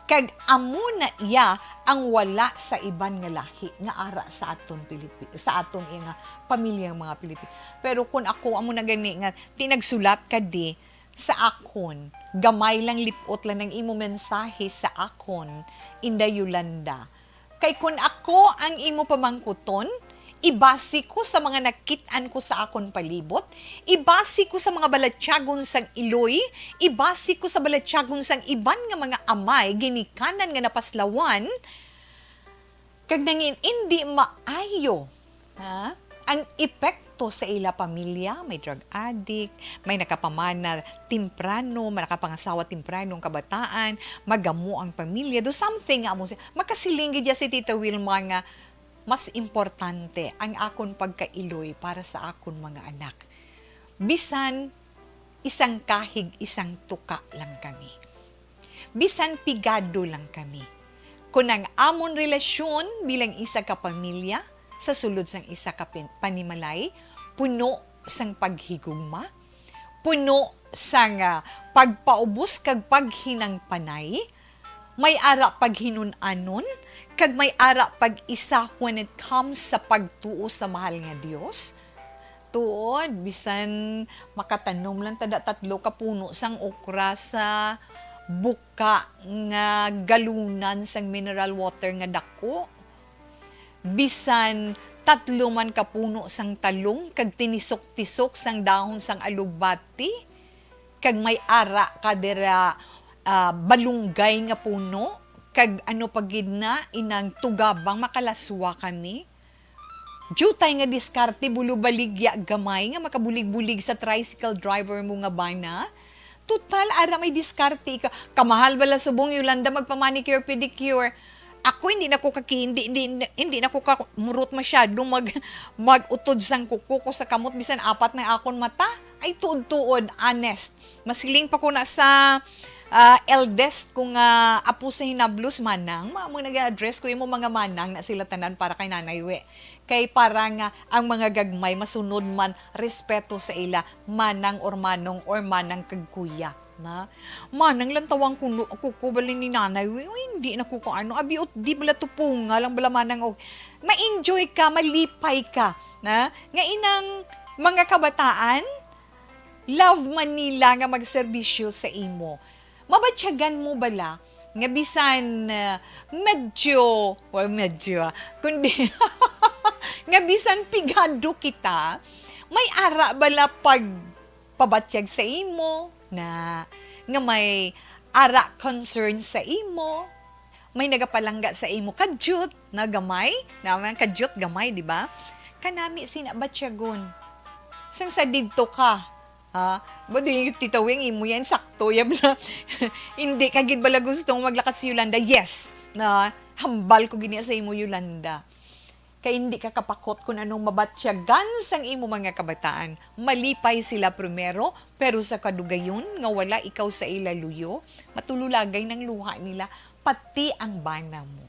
Kag amo na iya ang wala sa iban nga lahi nga ara sa aton Pilipi-, sa aton iya nga pamilyang mga Pilipino. Pero kun ako, amo na gani nga tinagsulat ka di sa akon, gamay lang, lip-ot lang ang imo mensahe sa akon, Inday Yolanda. Kay kun ako ang imo pamangkuton, ibasi ko sa mga nakit-an ko sa akon palibot, ibasi ko sa mga balatyagon sang iloy, ibasi ko sa balatyagon sang iban nga mga amay ginikanan nga napaslawan, kag nangin indi maayo, ha? Ang epekto sa ila pamilya, may drug addict, may nakapamana temprano, may nakapangasawa temprano ang kabataan, magamo ang pamilya, do something nga amo si-, makasiling gid ya si Tita Wilma nga mas importante ang akon pagkailoy para sa akon mga anak. Bisan isang kahig, isang tuka lang kami. Bisan pigado lang kami. Kon ang amon relasyon bilang isa ka pamilya sa sulod sang isa ka pin-, panimalay puno sang paghigugma, puno sang, ah, pagpaubos kag paghinangpanay, may ara paghinun-anon, kag may ara pag-isa when it comes sa pagtuo sa mahal nga Dios. Tuod, bisan makatanom lang tada tatlo ka puno sang okra sa buka nga galunan sang mineral water nga dako, bisan tatlo man ka puno sang talong kag tinisok-tisok sang dahon sang alugbati, kag may ara ka dira, ah, balunggay nga puno, kag ano pa gid na, inang tugabang makalaswa kami. Diutay nga diskarte, bulo baligya gamay nga makabulig-bulig sa tricycle driver mo nga bana. Total, ara may diskarte ikaw. Kamahal bala subong, Yolanda, magpa-manicure, pedicure. Ako, hindi na ko kaki-, hindi, hindi, hindi na ko kamurot masyado mag, mag-utod sang kuko ko sa kamot, bisan apat na akon mata. Ay, tuod-tuod, honest. Masiling pa ko na sa, ah, eldest ko nga apo sa Hinablos, Manang, ma-, mo nag-address ko imo mga manang na sila tanan para kay Nanay We. Kay para nga ang mga gagmay masunod man respeto sa ila, manang or manong or manang kag kuya. Na, manang lang tawag ko, no, kuko bali ni Nanay We. Uy, hindi na ko kaano. Abi, ut-, di bala tupunga lang bala, manang, o ma-enjoy ka, malipay ka. Na, nga inang mga kabataan, love man nila nga magserbisyo sa imo. Mabatyagan mo bala nga bisan, ah, medyo, well, medyo, ah, kundi nga bisan pigado kita, may ara bala pagpabatyag sa imo na nga may ara concern sa imo, may nagapalangga sa imo kadyot na gamay, na may kadyot gamay, di ba? Kanami sina batyagon. Sang sa didto ka, ha? Ba di, Tita Wing, imo yan, sakto yan na. Hindi ka gid bala gustong maglakat si Yolanda? Yes, na hambal ko gini sa imo, Yolanda. Kay hindi ka kapakot kung anong mabatyagan sang imo mga kabataan. Malipay sila primero, pero sa kadugayon nga wala ikaw sa ila luyo, matululagay nang luha nila, pati ang bana mo.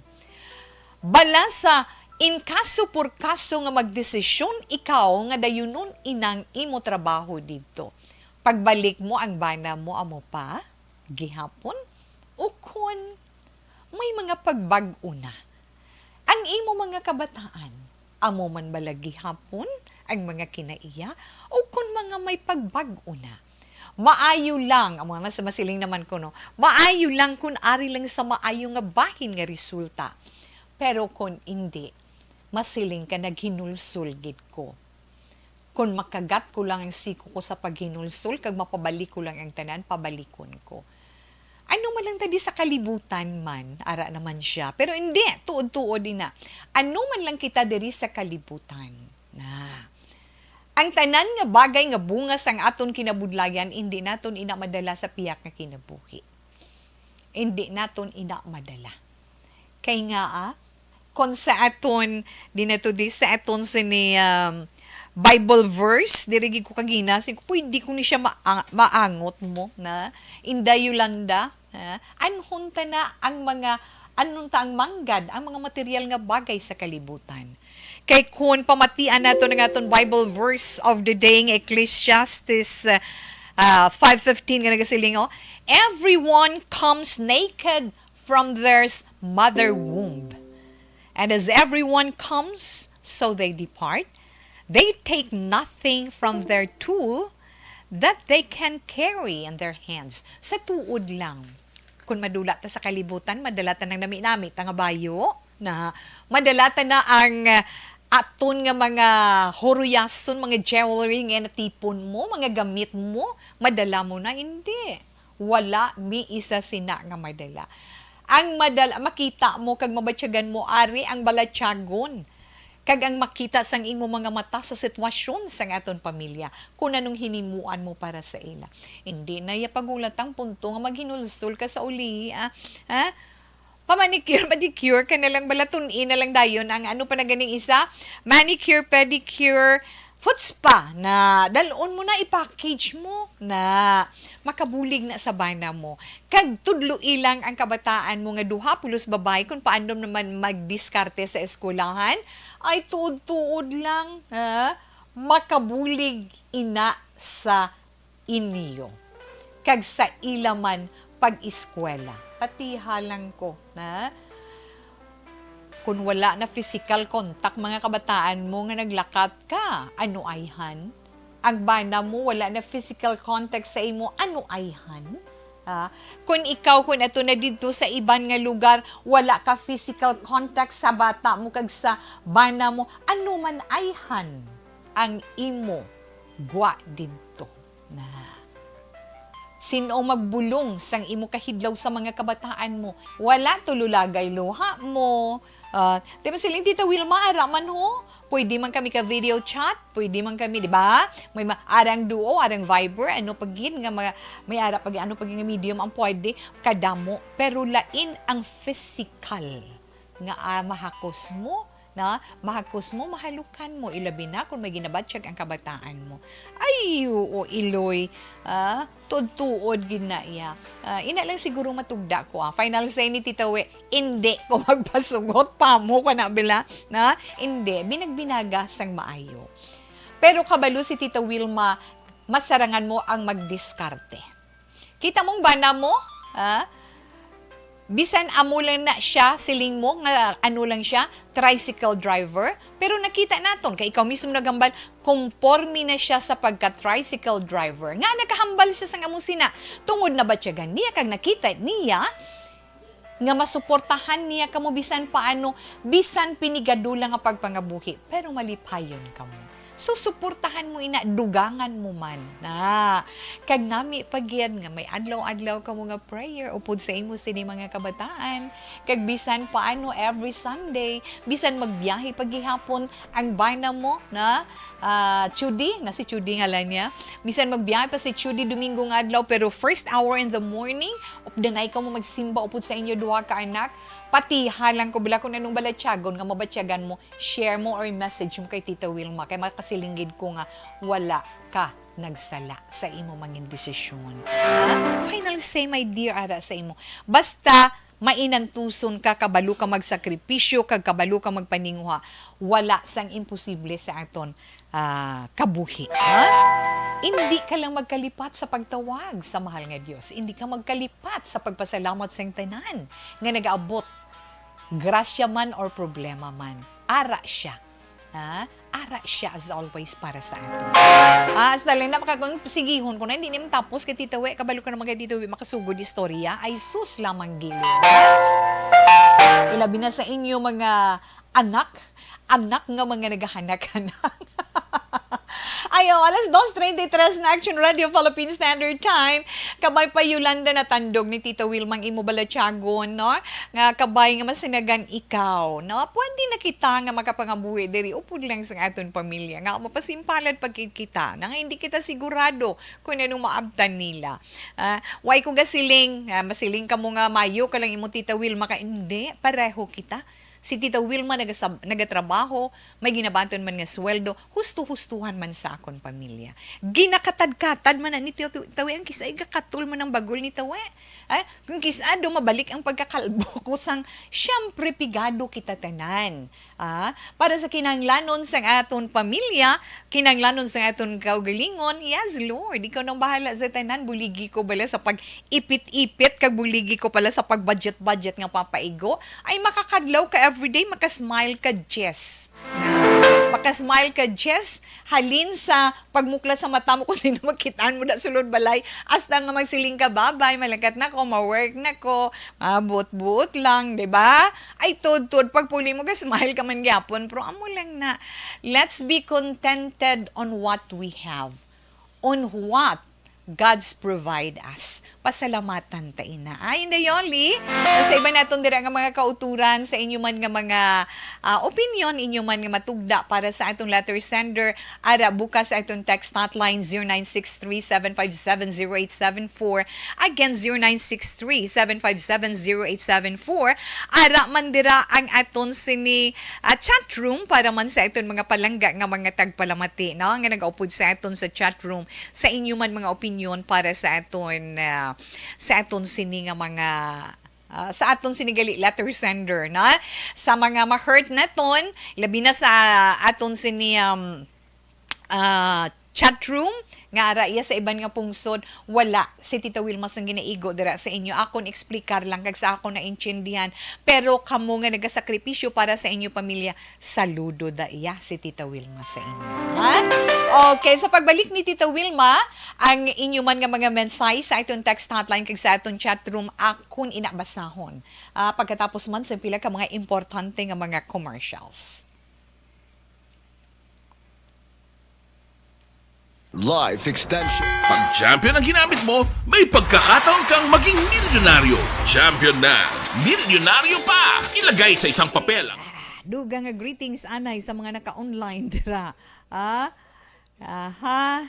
Bala sa in kaso por kaso nga magdesisyon ikaw nga dayunon inang imo trabaho didto. Pagbalik mo, ang bana mo amo pa gihapon, ukon may mga pagbag-o na. Ang imo mga kabataan, amo man bala gihapon ang mga kinaiya, o kon mga may pagbag-o na. Maayo lang, ang mga mas masiling naman ko, no? Maayo lang kun ari lang sa maayo nga bahin nga resulta. Pero kun indi, masiling ka, naghinulsol gid ko. Kon makagat ko lang ang siko ko sa paghinulsol kag mapabalik ko lang ang tanan, pabalikon ko. Ano man lang ta di sa kalibutan man, ara naman siya. Pero hindi, tuod-tuod din na. Ano man lang kita diri sa kalibutan, na ang tanan nga bagay nga bunga sang aton kinabudlayan, hindi naton ina madala sa pihak nga kinabuhi. Hindi naton ina madala. Kay nga, ah, kung sa aton, di na to, di sa aton sini, um, Bible verse, diri gid ko kagina, sin ko, pwede ko ni siya maang-, maangot mo na, Inday Yolanda, ha? Anhon ta na ang mga, anhon ta ang manggad, ang mga material nga bagay sa kalibutan. Kay kun pamatian nato ang aton Bible verse of the day nga Ecclesiastes, uh, uh, five fifteen nga nagasiling, oh, "Everyone comes naked from their s-, mother womb. And as everyone comes, so they depart. They take nothing from their tool that they can carry in their hands. Sa tuod lang, kung madula ta sa kalibutan, madala ta ng nami-nami ta nga bayo, na madala ta na ang, ah, aton nga mga huruyason, mga jewelry nga natipon mo, mga gamit mo, madala mo na, hindi. Wala mi isa sina nga madala. Ang madala, makita mo kag mabatyagan mo, ari ang balatyagon, kag ang makita sang imo mga mata sa sitwasyon sang aton pamilya, kung anong hinimuan mo para sa ila. Hindi na ya pagulat ang punto nga maghinulsol ka sa ulihi, ah. Ha? Pa-manicure, pedicure ka na lang bala, tun-i na lang dayon ang ano pa na ganing isa, manicure, pedicure, foot spa na dalon mo na, i-package mo na makabulig na sa bana mo. Kag tudloi lang ang kabataan mo nga duha pulos babayi kung paano naman magdiskarte sa eskwelahan. Ay, tuod-tuod lang, ha? Makabulig ina sa inyo kag sa ila man pag-eskwela. Patiha lang ko, na kung wala na physical contact, mga kabataan mo, nga naglakat ka, ano ayhan? Ang bana mo wala na physical contact sa imo, ano ayhan? Ah, kung ikaw, kung ato na didto sa iban nga lugar, wala ka physical contact sa bata mo kag sa bana mo, ano man ayhan ang imo gwa didto? Na. Sin-o magbulong sang imo kahidlaw sa mga kabataan mo? Wala, tululagay luha mo. Ah, di ba siling Tita Wilma, ara man ho? Pwede man kami ka video chat, pwede man kami, di ba? May ma-, arang Duo, arang Viber, ano pa gid nga mga, may ara pa gid, ano pa gid nga medium ang pwede, kadamo. Pero lain ang physical nga, ah, mahakos mo, na mahakos mo, mahalukan mo, ilabi na kung may ginabatyag ang kabataan mo. Ay, oo, Iloy, ah, tuod-tuod gid na iya. Ah, ina lang siguro matugda ko, ah. Final say ni Tita We, indi ko magpasugot pa mo ko na bila, na? Indi, binagbinaga sang maayo. Pero kabalo si Tita Wilma, masarangan mo ang magdiskarte. Kita mong bana mo, ah? Bisan amo lang na siya, siling mo nga ano lang siya, tricycle driver, pero nakita naton, kay ikaw mismo naghambal, konporme na siya sa pagka-tricycle driver. Nga nakahambal siya sang amo sina, tungod nabatyagan niya kag nakita niya nga masuportahan niya kamo bisan paano, bisan pinigadula nga pagpangabuhi, pero malipayon kamo. So, suportahan mo ina, dugangan mo man, na. Kag nami pa gid nga may adlaw-adlaw kamo nga prayer upod sa imo sini mga kabataan. Kag bisan paano, every Sunday, bisan magbiyahe pa gihapon ang bana mo, na, ah, Chudi, na si Chudi ngalan niya. Bisan magbiyahe pa si Chudi Domingo nga adlaw, pero first hour in the morning, updanay kamo magsimba upod sa inyo duha ka anak. Patiha lang ko, bila kung anong balatyagon nga mabatyagan mo, share mo or message mo kay Tita Wilma, kay makasiling gid ko nga wala ka nagsala sa imo mangin desisyon. Ha? Final say, my dear, ara sa imo. Basta mainantuson ka, kabalo ka magsakripisyo, kag kabalo ka magpaninguha, wala sang imposible sa aton, ah, kabuhi. Ha? Indi ka lang magkalipat sa pagtawag sa mahal nga Dios. Indi ka magkalipat sa pagpasalamat sa tanan nga nagaabot, grasya man or problema man. Ara siya. Ha? Ara siya as always para sa aton. Ah, hasta lang na makakon-, sigihon ko na, hindi naman tapos kay Tita We, kabalo ka naman kay Tita We, makasugod istorya. Ay, sus lamang gilo. Ilabi na sa inyo, mga anak, anak nga mga naghahanak-hanak. Ayo, alas dos treinta y tres na, Action Radio Philippine Standard Time. Kabay pa Yolanda Natandog ni Tita Wilma ang imo balatyagon, no? Nga kabay nga masinagan ikaw, no? Pwede na kita nga makapangabuhi diri upod lang sa aton pamilya. Nga mapasimpalad pa gid kita, na nga hindi kita sigurado kung anong maabtan nila. Ah, way ko gasiling, ah, masiling kamo nga mayo ka lang imo Tita Wilma, ka hindi, pareho kita. Si Tita Wilma nagasab-, nagatrabaho, may ginabaton man nga sweldo, husto-hustuhan man sa akon pamilya. Ginakatad-katad man na ni Tita Wi-, Tita Wi, ang kis-a ay gakatol man ang bagol ni Tita Wi. Eh, kung kis-a do mabalik ang pagkakalbo ko sang, siyempre, pigado kita tanan. Ah, para sa kinahanglanon sang aton pamilya, kinahanglanon sang aton kaugalingon, yes, Lord, ikaw nang bahala sa tanan. Buligi ko bala sa pag-ipit-ipit, kag buligi ko pala sa pag-budget-budget nga papaigo. Ay, makakadlaw ka everyday, makasmile ka, Jess. Na, makasmile ka, Jess. Halin sa pagmuklat sa mata mo kung sino makitaan mo da sulod balay. Hasta nga magsiling ka, "Babay, malakat na ko, ma-work na ko, mabot-buot lang," di ba? Ay, tudtod, pagpuli mo, ga-smile ka man gyapon. Pero amo lang na, let's be contented on what we have. On what God's provide us. Pasalamatan ta ina. Ay, Inday Yoli, sa iban naton dira nga mga kauturan, sa inyo man nga mga, ah, opinion, inyo man nga matugda para sa atong letter sender, ara bukas sa atong text hotline, zero nine six three, seven five seven, zero eight seven four. Again, zero nine six three, seven five seven, zero eight seven four. Ara man dira ang aton sini, ah, chat room para man sa aton mga palangga nga mga tagpalamati, no, nga nagaupod sa aton sa chat room, sa inyo man mga opinion para sa aton, ah, sa aton sini nga mga, ah, sa aton sini gali letter sender, no? Sa mga ma-hurt naton, labi na sa aton sini, um, ah, chat room, nga ara iya sa iban nga pungsod, wala si Tita Wilma sang ginaigo dira sa inyo. Akon explicar lang kag sa akon naintindihan. Pero kamo nga nagasakripisyo para sa inyo pamilya, saludo da iya si Tita Wilma sa inyo. Ha? Okay, sa pagbalik ni Tita Wilma, ang inyo man nga mga mensahe sa aton text hotline kag sa aton chat room, akon ina basahon. Ah, pagkatapos man sa pila ka mga importante nga mga commercials. Life extension. Pag champion ang ginamit mo, may pagkakataon kang maging milyonaryo. Champion na, milyonaryo pa! Ilagay sa isang papel ang Ah, dugang nga greetings anay sa mga naka-online dira. Ah, aha.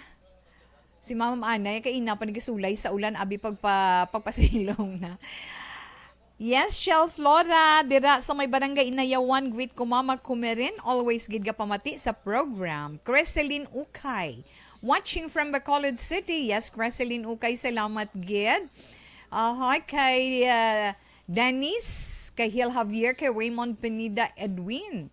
Si Ma'am Anay, kay ina pa nagasulay sa ulan, abi pagpa-, pagpasilong na. Yes, Shell Flora, dira sa may Barangay Inayawan, greet ko Mama Kumerin, always gid gapamati sa program. Creseline Ukay, watching from Bacolod City. Yes, Creseline Ukay, salamat gid. Aha, kay, ah, Dennis, kay Hill Javier, kay Raymond Pineda Edwin.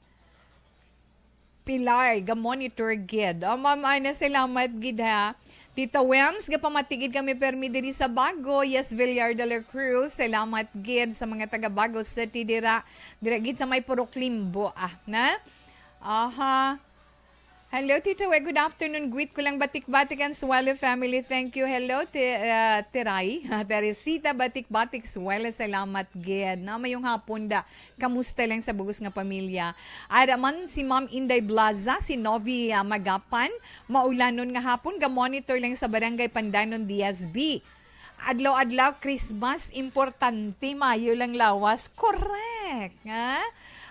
Pilar, ga-monitor gid. Oh, Ma'am Ana, salamat gid, ha. Tita Wems, gapamati gid kami permi diri sa Bago. Yes, Villar de la Cruz, salamat gid sa mga taga Bago City dira. Dira gid sa may Purok Limbo, ah, na? Aha. Hello, Tita We. Good afternoon. Greet ko lang batik-batik ang Suwali family. Thank you. Hello, Ti-, ah, Tiray. Teresita, batik-batik, Suwali. Salamat gid. Na, mayong hapon da. Kamusta lang sa bugos nga pamilya? Ara man si Ma'am Inday Blaza, si Novi, ah, Magapan, maulanon nga hapon, ga-monitor lang sa Barangay Pandanon, D S B. Adlaw-adlaw, Christmas, importante, mayo lang lawas. Correct, ha?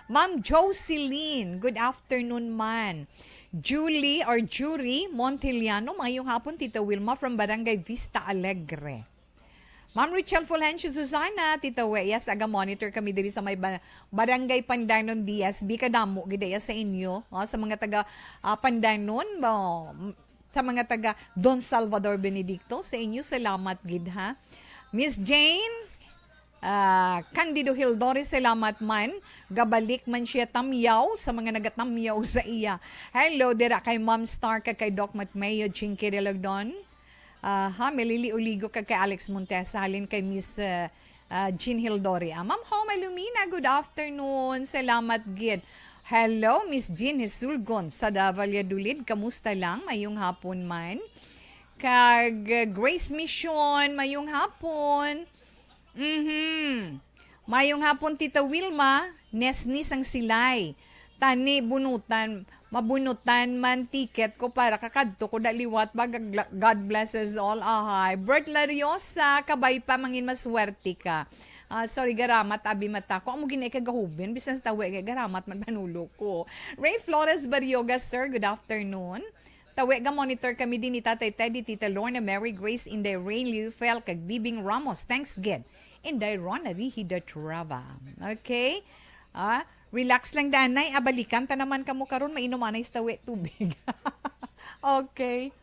Ma'am Jocelyn, good afternoon man. Julie or Jury Montiliano, mayong hapon, Tita Wilma from Barangay Vista Alegre. Ma'am Richelle Fulgencio Susana, Tita We, yes, aga-monitor kami diri sa may ba-, Barangay Pandanon, D S B. Kadamo gid iya sa inyo, oh, sa mga taga, ah, Pandanon, oh, m-, sa mga taga Don Salvador Benedicto, sa inyo, salamat gid, ha. Miss Jane, ah, Candido Hildori, salamat man. Gabalik man siya tamyaw sa mga nagatamyaw sa iya. Hello, dira kay Ma'am Star, kag kay Doc Matmeo, Jinky Relogdon. Aha, Melili Uligo kag kay Alex Montesa, halin kay Miss, uh, uh, Jean Hildori. Ah, Ma'am Homa Lumina, good afternoon. Salamat gid. Hello, Miss Jean Hisulgon sa Valladolid. Kamusta lang? Mayong hapon man. Kag, uh, Grace Mission, mayong hapon. Mhm. Mayong hapon, Tita Wilma. Nesnis ang silay. Tani bunutan, mabunutan man ticket ko para kakadto ko da liwat ba. Gag-, God blesses all. Ahay. Bert Lariosa, kabay pa, mangin maswerte ka. Ah, sorry, garamat, abi mata ko. Amo gina ikagahuben, bisan sa tawi, garamat man panulo ko. Ray Flores Barrioga, sir, good afternoon. Tawi, ga-monitor kami din ni Tatay Teddy, Tita Lorna, Mary Grace, Inday Rain Liufel, kag Bibing Ramos. Thanks gid. Inday Rona Rihida Traba. Okay? Ah, Relax lang, danay. Ah, balikan ta naman kamo karon, mainom anay sa tawi tubig. Okay.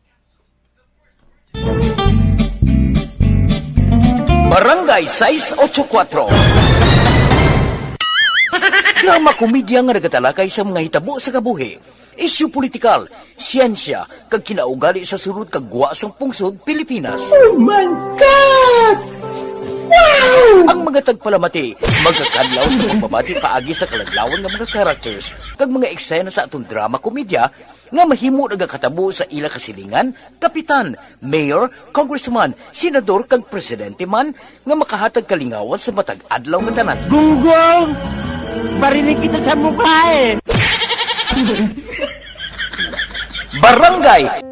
Barangay sais ocho kuatro. Drama komedya nga nagatalakay sa mga hitabo sa kabuhi, isyu politikal, siyensya, kag kinaugali sa sulod kag gwa sang pungsod Pilipinas. Oh my God! Wow! Ang mga tagpalamati magakadlaw sa pagbabati paagi sa kaladlawan nga mga characters kag mga eksena sa aton drama komedya nga mahimo nagakatabo sa ila kasilingan, kapitan, mayor, congressman, senador kag presidente man nga makahatag kalingawan sa matag adlaw nga tanan. Gunggong! Barinig kita sa mukha eh! Barangay!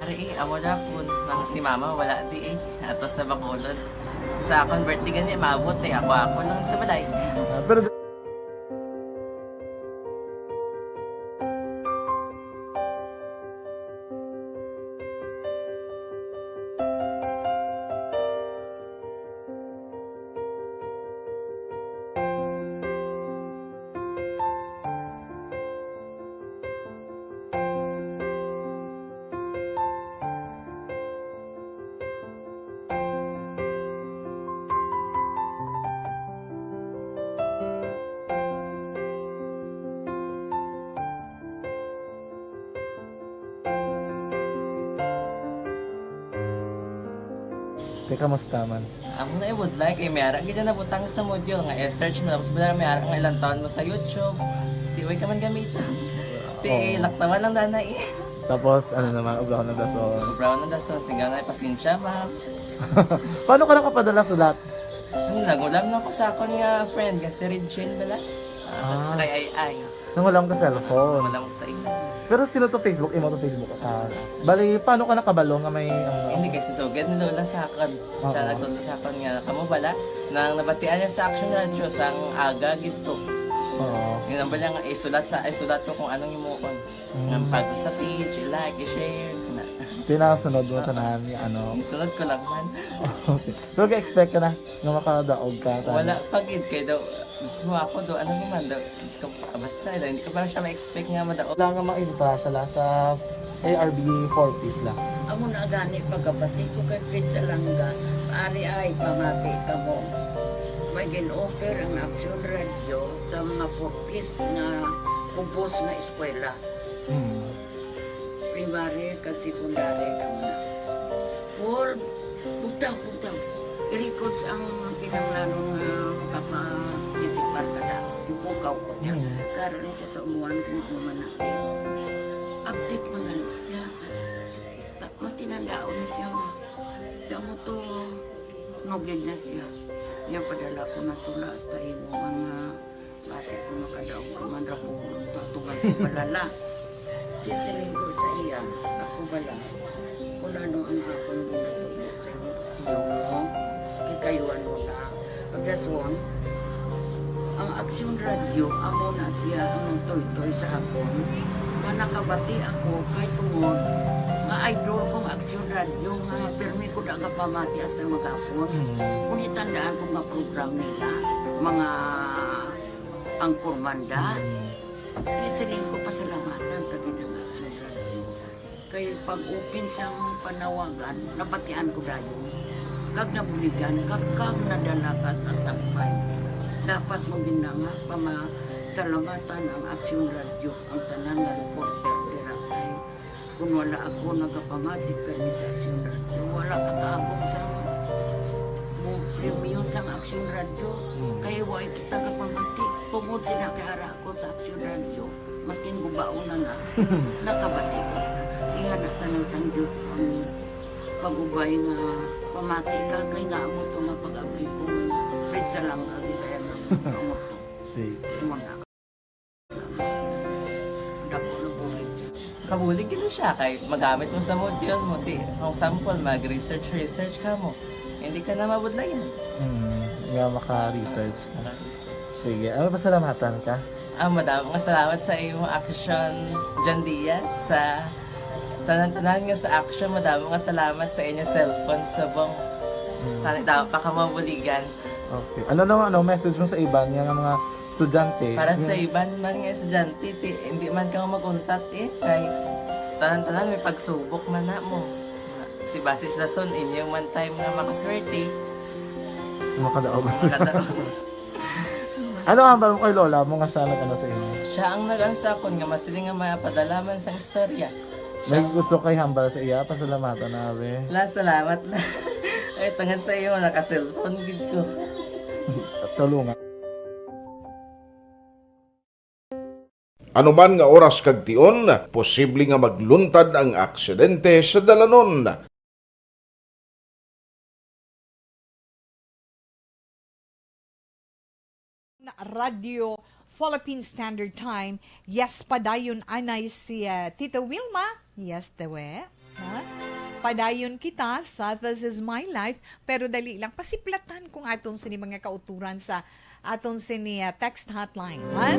Ari eh, amo na po nang si mama wala di eh. Ato sa Bacolod. Sa akon birthday gani, maabot eh. Ako-ako lang sa balay. Ah, pero Te, kamusta man? Amo na ibudlay kay may ara gid na butang sa module nga i-search mo, tapos bala may ara nga ilang taon mo sa YouTube. Di way ka man gamiton. Ti Oo. Laktawan lang dana eh. Tapos ano naman, ubraw na dason. Ubraw na dason, sigang na pasensya, ma'am. Paano ka nakapadala sulat? Nagulam na ko sa akon nga friend nga si Regine bala. Ah, Ah. Sa kay Ay Ay. Nang wala ka cellphone. Wala ko sa imo. Pero sino to Facebook? Imo to Facebook? Ah, bali, paano ka nakabalo nga may ano? Hindi kay si Sugad ni Lola sa akon. Siya Oo. Nagtudlo sa akon nga kamo bala nang nabatian niya sa Action Radio sang aga gid to. Oo. Yun ang bala nga isulat sa isulat ko kung anong himuon. Mm. Nga pag sa page, i-like, i-share, na. Tinasunod mo tanan nga ano. Isunod ko lang man. Okay. Pero ga-expect ka na nga makadaog ka tanan? Wala pa gid kay daw mismo ako do ano naman daw Diyos ko, basta, hindi ko pa siya ma-expect nga madaog. Wala nga mainta siya la sa A R B four Ps la. Amo na gani pagabati ko kay Fritz Alanga, ari ay pamati kamo. May gin-offer ang Aksyon Radyo sa mga four Ps nga kubos nga eskwela. Hmm. Primary kag secondary kamo na. Four Bugtaw, bugtaw. I-records ang kinahanglanon nga makapatisipar ka na. Ipukaw ko niya. Mm. Karon ni siya sa umuan kung ano man na. Update man gani siya. Matinandaon na siya nga. Damo to, nugid na siya. Niya padala ko na tula hasta imo mga Basi kung makadaog ka man ra po, tutugan ko bala la. Di siling ko sa iya, ako bala, kung ano ang akong ginatudlo sa iyo, iyo mo, kikayuan mo na. Pagdaswang, ang Aksyon Radyo, amo na siya ang nagtoytoy sa akon, nga nakabati ako kay tungod nga idol kong Aksyon Radyo nga pirmi ko da nga pamati hasta maghapon. Mm. Kung itandaan ko nga program nila, mga Ang Kurmanda. Kaya siling ko pasalamatan ka gid ang Action Radio. Kay pag-open sang panawagan, nabatian ko dayon. Kag nabuligan, kag, kag nadala ka sa tampay. Dapat mo gid na nga pamasalamatan ang Action Radio, ang tanan nga reporter dira kay Kun wala ako nagapamati kani sa Aksyon Radyo, wala ka kaabot sa mo premyo sang Aksyon Radyo. Hmm. Kay way kita kapamati. Tungod sila kay ara ako sa Aksyon Radyo, maskin gubaon na na, nakabati ko. Ingana tanan sang Diyos ang pag-ubay nga pamati ka kay nga amo to nga pag-abli ko. Fred sa lang agi kaya nga amo to. Sige. Amo na. Kabulig gid siya kay magamit mo sa module mo. Di, kung example, mag-research, research ka mo. Hindi ka na mabudlayan. Hmm, nga maka-research ka. Maka-research. Sige, ano, pasalamatan ka? Ah, madamo nga salamat sa imo action, John Diaz, sa tanan-tanan nga sa action, madamo nga salamat sa inyo cellphone subong. Hmm. Tani daw pa ka mabuligan. Okay. Ano naman, ano, message mo sa iban nga mga estudyante? Para sa iban man nga estudyante, ti, hindi man ka mag-untat eh. Kay tanan-tanan may pagsubok man na mo. Ti basis na son, inyo man time nga makaswerte. Makadaog. Makadaog. Ano ang hambal mo kay lola mo nga siya nag-ano sa inyo? Siya ang nag-ano sa akon nga masiling nga mapadalaman sang istorya. May gusto kay hambal sa iya, pasalamatan na, be. Last, salamat na. Ay, tungod sa iyo, naka-cellphone gid ko. Tulungan. Anuman nga oras kag tion, posible nga magluntad ang aksidente sa dalanon. Na Radyo Philippine Standard Time. Yes, padayon anay si ah, Tita Wilma. Yes, tawe. Ha? Padayon kita sa This Is My Life, pero dali lang, pasiplatan kung aton sini mga kauturan sa aton sini ah, text hotline. Ha?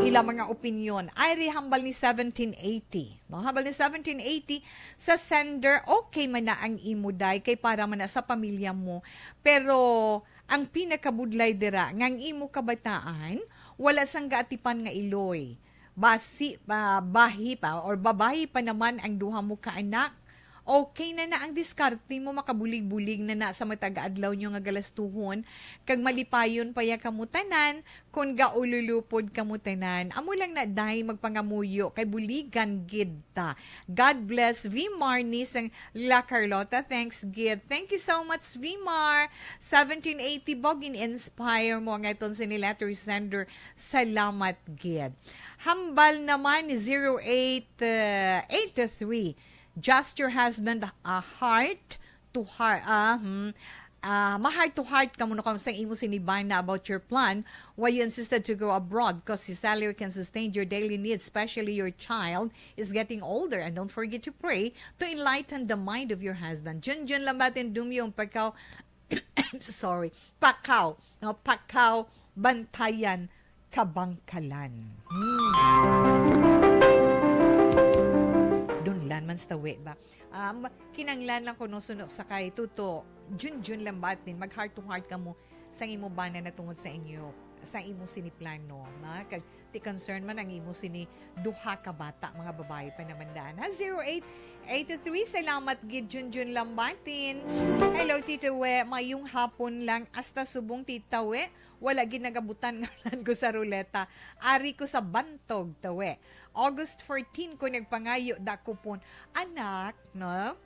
Ila mga opinyon. Ay, ri hambal ni seventeen eighty. No? Hambal ni seventeen eighty sa sender, okay man na ang imo day kay para man na sa pamilya mo. Pero ang pinakabudlay dira nga ang imo kabataan wala sang gaatipan nga iloy. Basi, ah, bahi pa or babayi pa naman ang duha mo ka anak. Okay na na ang diskarte mo, makabulig-bulig na na sa matag adlaw nyo nga galastuhon, kag malipayon pa ya kamo tanan kon gaululupod kamo tanan. Amo lang na, day, magpangamuyo kay buligan gid ta. God bless V Marnie sang La Carlota. Thanks gid. Thank you so much, Vmar. Seventeen eighty, bog in-inspire mo nga iton sini letter sender. Salamat gid. Hambal naman ni zero eight, uh, eight three. Just your husband a heart to heart. Ah, hmm. Ah, ma-heart to heart ka mo na kung sa imo sinibana about your plan, why you insisted to go abroad, cause his salary can sustain your daily needs, especially your child is getting older. And don't forget to pray to enlighten the mind of your husband. Junjun Lambatin Dumyong Pakaw, sorry, Pakaw, no, Pakaw, Bantayan, Kabangkalan. Hmm. Dunlan man sa tawi ba? Um, kinanglan lang kuno suno sa kay Tuto Junjun Lambatin, mag heart to heart ka mo sang imo bana na tungod sa inyo, sa imo sini plano, na kag ti concern man ang imo sini duha ka bata, mga babayi pa naman daan. Ha, zero eight eight three, salamat gid, Junjun Lambatin. Hello, Tito We, mayong hapon lang, hasta subong, Tita We, wala gid nagabutan ngalan ko sa ruleta. Ari ko sa Bantog, Tawe. August fourteen ko nagpangayo, da kupon. Anak, no?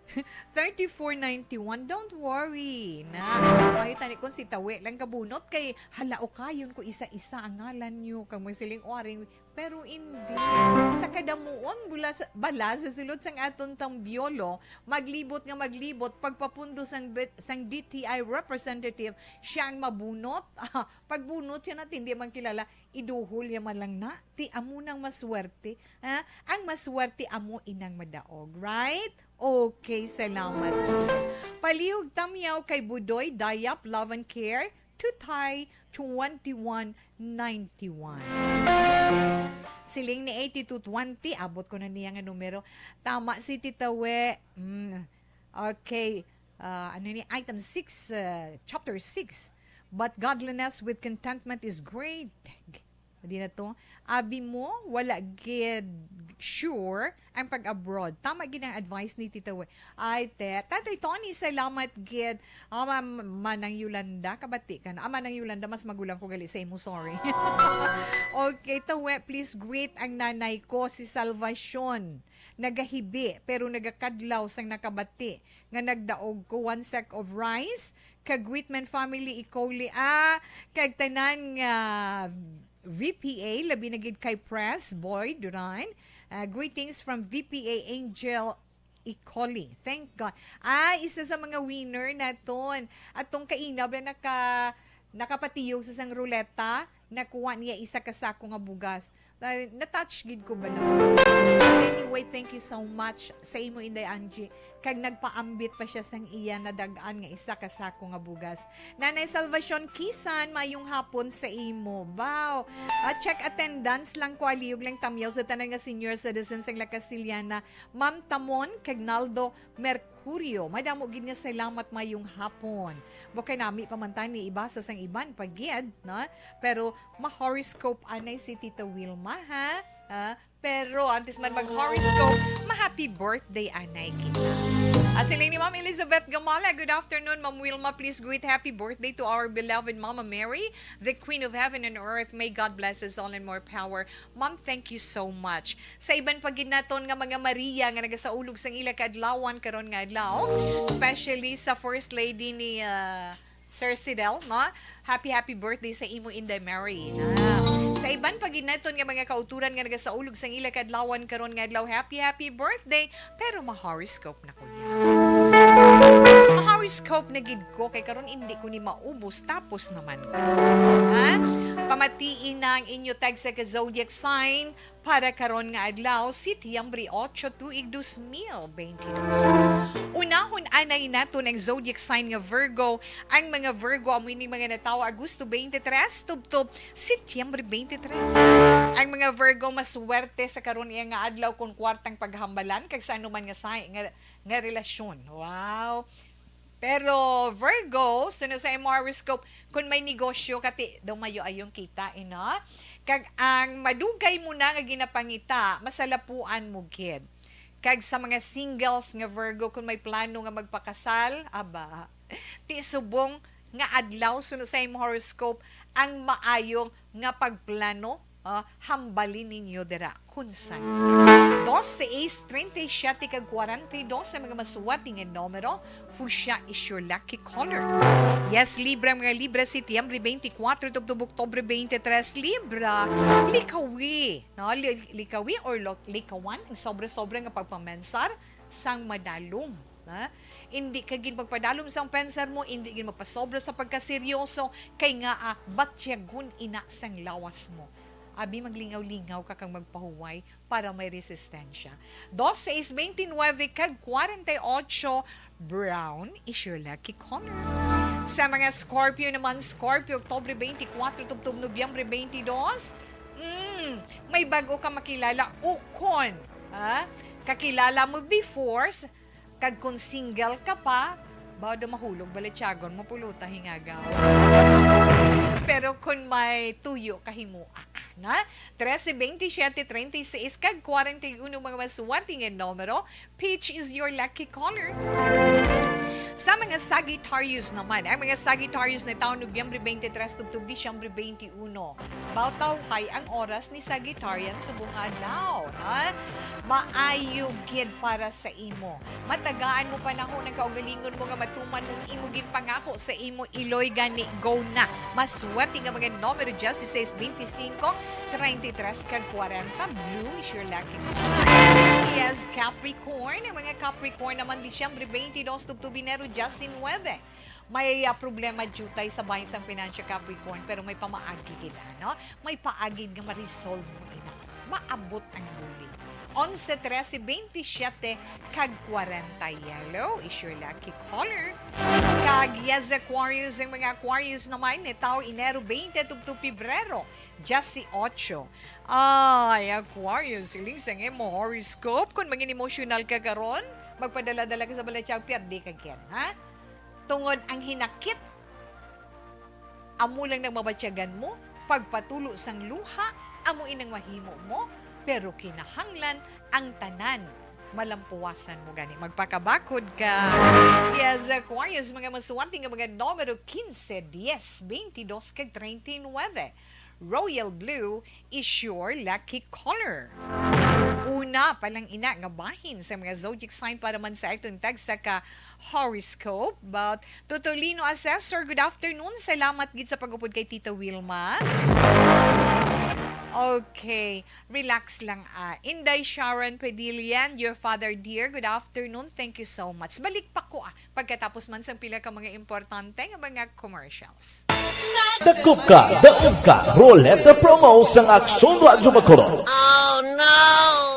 Thirty-four ninety-one, don't worry. Na, mayo tani kung si Tawe lang gabunot kay hala, ukayon ko isa-isa ang ngalan nyo. Kag magsiling, o, aring, pero hindi. Sa kadamuon, bula sa, bala sa sulod sang aton tambiolo, maglibot nga maglibot, pagpapundo sang, bet- sang D T I representative, siya ang mabunot. Pagbunot siya na, hindi man kilala, iduhol niya man lang na. Ti amo nang maswerte. Ha? Ang maswerte amo inang madaog. Right? Okay, salamat. Palihog tamyaw kay Budoy, Dayap, Love and Care, Tutay, twenty-one ninety-one. Siling ni eighty-two twenty, abot ko na niya nga numero. Tama si Tita We. Mm. Okay. Ah, ano ni? Item six, ah, chapter six. But godliness with contentment is great. Di na to. Abi mo, wala gid sure ang pag-abroad. Tama gid ang advice ni Tita We. Ay, te. Tatay Tony, salamat gid. Ah, ma-, Manang Yolanda, kabati ka na. Ah, Manang Yolanda, mas magulang ko gali sa imo, sorry. Okay, Tawe, please greet ang nanay ko, si Salvacion. Nagahibi, pero nagakadlaw sang nakabati nga nagdaog ko one sack of rice, kag Whitman family, Icoli, ah, kag tanan nga V P A, labi na gid kay Pres Boy Duran. Ah, greetings from V P A Angel Icoli. Thank God. Ah, isa sa mga winner naton. Atong kainab na naka, nakapatiyog sa sang ruleta. nakuha niya isa ka sako nga bugas. Na-, na-touch gid ko bala. Anyway, thank you so much sa imo, Inday Angie. Kag nagpaambit pa siya sang iya nadag-an nga isa ka sako nga bugas. Nanay Salvacion Kisan, mayong hapon sa imo. Wow! Ah, check attendance lang ko, aliyog lang tamyaw sa tanan nga senior citizen sang La Castellana, Ma'am Tamon kag Naldo Mercurio. Madamo gid nga salamat, mayong hapon. Bukay nami pa man tani ibasa sang iban pa gid, no? Pero ma-horoscope anay si Tita Wilma, ha? Ah, pero antes man mag-horoscope, ma-happy birthday anay kita. At sila ni Ma'am Elizabeth Gamala, "Good afternoon, Ma'am Wilma. Please greet happy birthday to our beloved Mama Mary, the Queen of Heaven and Earth. May God bless us all and more power." Ma'am, thank you so much. Sa iban pa gid naton nga mga Maria nga nagasaulog sang ila kaadlawan karon nga adlaw, especially sa First Lady ni, ah, Sir Sidel, no? Happy, happy birthday sa imo, Inday Mary, na. Sa iban pa gid naton nga mga kauturan nga nagasaulog sang ila kaadlawan karon nga adlaw, happy, happy birthday. Pero ma-horoscope na, kuya. Ma-horoscope na gid ko kay karon hindi ko ni maubos, tapos naman ko. Ha? Pamatii na ang inyo tagsa ka zodiac sign para karon nga adlaw, Setyembre otso, tuig dos mil beintidos. Unahon anay naton ang zodiac sign nga Virgo. Ang mga Virgo amo ini mga natawo Agosto twenty-three tubtob Setyembre twenty-three. Ang mga Virgo maswerte sa karon iya nga adlaw kon kwartang paghambalan kag sa anuman nga sa-, nga, nga relasyon. Wow! Pero Virgo, suno sa imo horoscope, kung may negosyo, kati daw mayo ayong kita, ina. Kag ang madugay mo na nga ginapangita, masalapuan mo gid. Kag sa mga singles nga Virgo, kung may plano nga magpakasal, aba, ti subong nga adlaw, suno sa imo horoscope, ang maayo nga pagplano, ah, hambalin ninyo dira. Kunsan. Dos, sais, treinta y siete kag kwarenta y dos ang mga masuwati nga numero. Fuchsia is your lucky color. Yes, Libra, mga Libra, Setyembre twenty-four tubtob Oktubre twenty-three, Libra, likawi, no? Li-, likawi or lo-, likawan ang sobra-sobra nga pagpamensar sang madalom, ha? Indi ka gid magpadalom sang pensar mo, indi gid magpasobra sa pagkaseryoso, kay nga, ah, batyagon ina sang lawas mo. Abi, maglingaw-lingaw ka kag magpahuway para may resistensya. Dos, sais, veintinuebe kag kwarenta y ocho, brown is your lucky color. Sa mga Scorpio naman, Scorpio, Oktubre twenty-four tubtob Nobyembre twenty-two, mm, may bag-o ka makilala ukon, ha? Kakilala mo before, s-, kag kung single ka pa, ba daw mahulog balatyagon mo, puluta hingagaw. Pero kung may tuyo ka, himoa na. Trese, veintisiete, treinta y seis, kag kwarenta y uno, mga maswerte nga numero. Peach is your lucky color. Sa mga Sagittarius naman, ang mga Sagittarius natawo Nobyembre twenty-three tubtob Disyembre twenty-uno. Bautawhay ang oras ni Sagittarian subong nga adlaw, ha? Maayo gid para sa imo. Matagaan mo panahon ang kaugalingon mo nga matuman mong imo ginpangako sa imo iloy, gani go na. Maswerte nga mga numero, diyesisais, beintisinko, treinta y tres, kag kwarenta. Blue is your lucky color. Yes, Capricorn. Ang mga Capricorn naman, Disyembre twenty-dos tubtob Enero diyesinuebe. May, ah, problema diutay sa bahin sang pinansya, Capricorn, pero may pamaagi gid, ano? May paagi nga ma-resolve mo ina. Maabot ang bulig. Onse, trese, veintisiete, kag kwarenta. Yellow is your lucky color. Kag yes, Aquarius, ang mga Aquarius naman, natawo Enero twenty tubtob Pebrero diyesyocho. Ay, Aquarius, siling sang imo horoscope, kung mangin emotional ka karon, magpadala-dala ka sa balatyagon, pierde ka gid, ha? Tungod ang hinakit, amo lang nang mabatyagan mo, pagpatulo sang luha, amo inang mahimo mo, pero kinahanglan ang tanan malampuwasan mo gani. Magpakabakod ka. Yes, Aquarius, mga maswerte nga mga numero, kinse, diyes, beintidos, kag treinta y nuebe. Royal blue is your lucky color. Una, na palang ina nga bahin sa mga zodiac sign para man sa atong tagsa ka horoscope. But Tutulino Assessor, good afternoon. Salamat gid sa pag-upod kay Tita Wilma. Okay, relax lang, ah. Inday Sharon Padilla, your father dear, good afternoon. Thank you so much. Balik pa ko, ah, pagkatapos man sang pila ka mga importante nga mga commercials. Dakop ka, daog ka, Roleta Promo sang Aksyon Radyo Bacolod.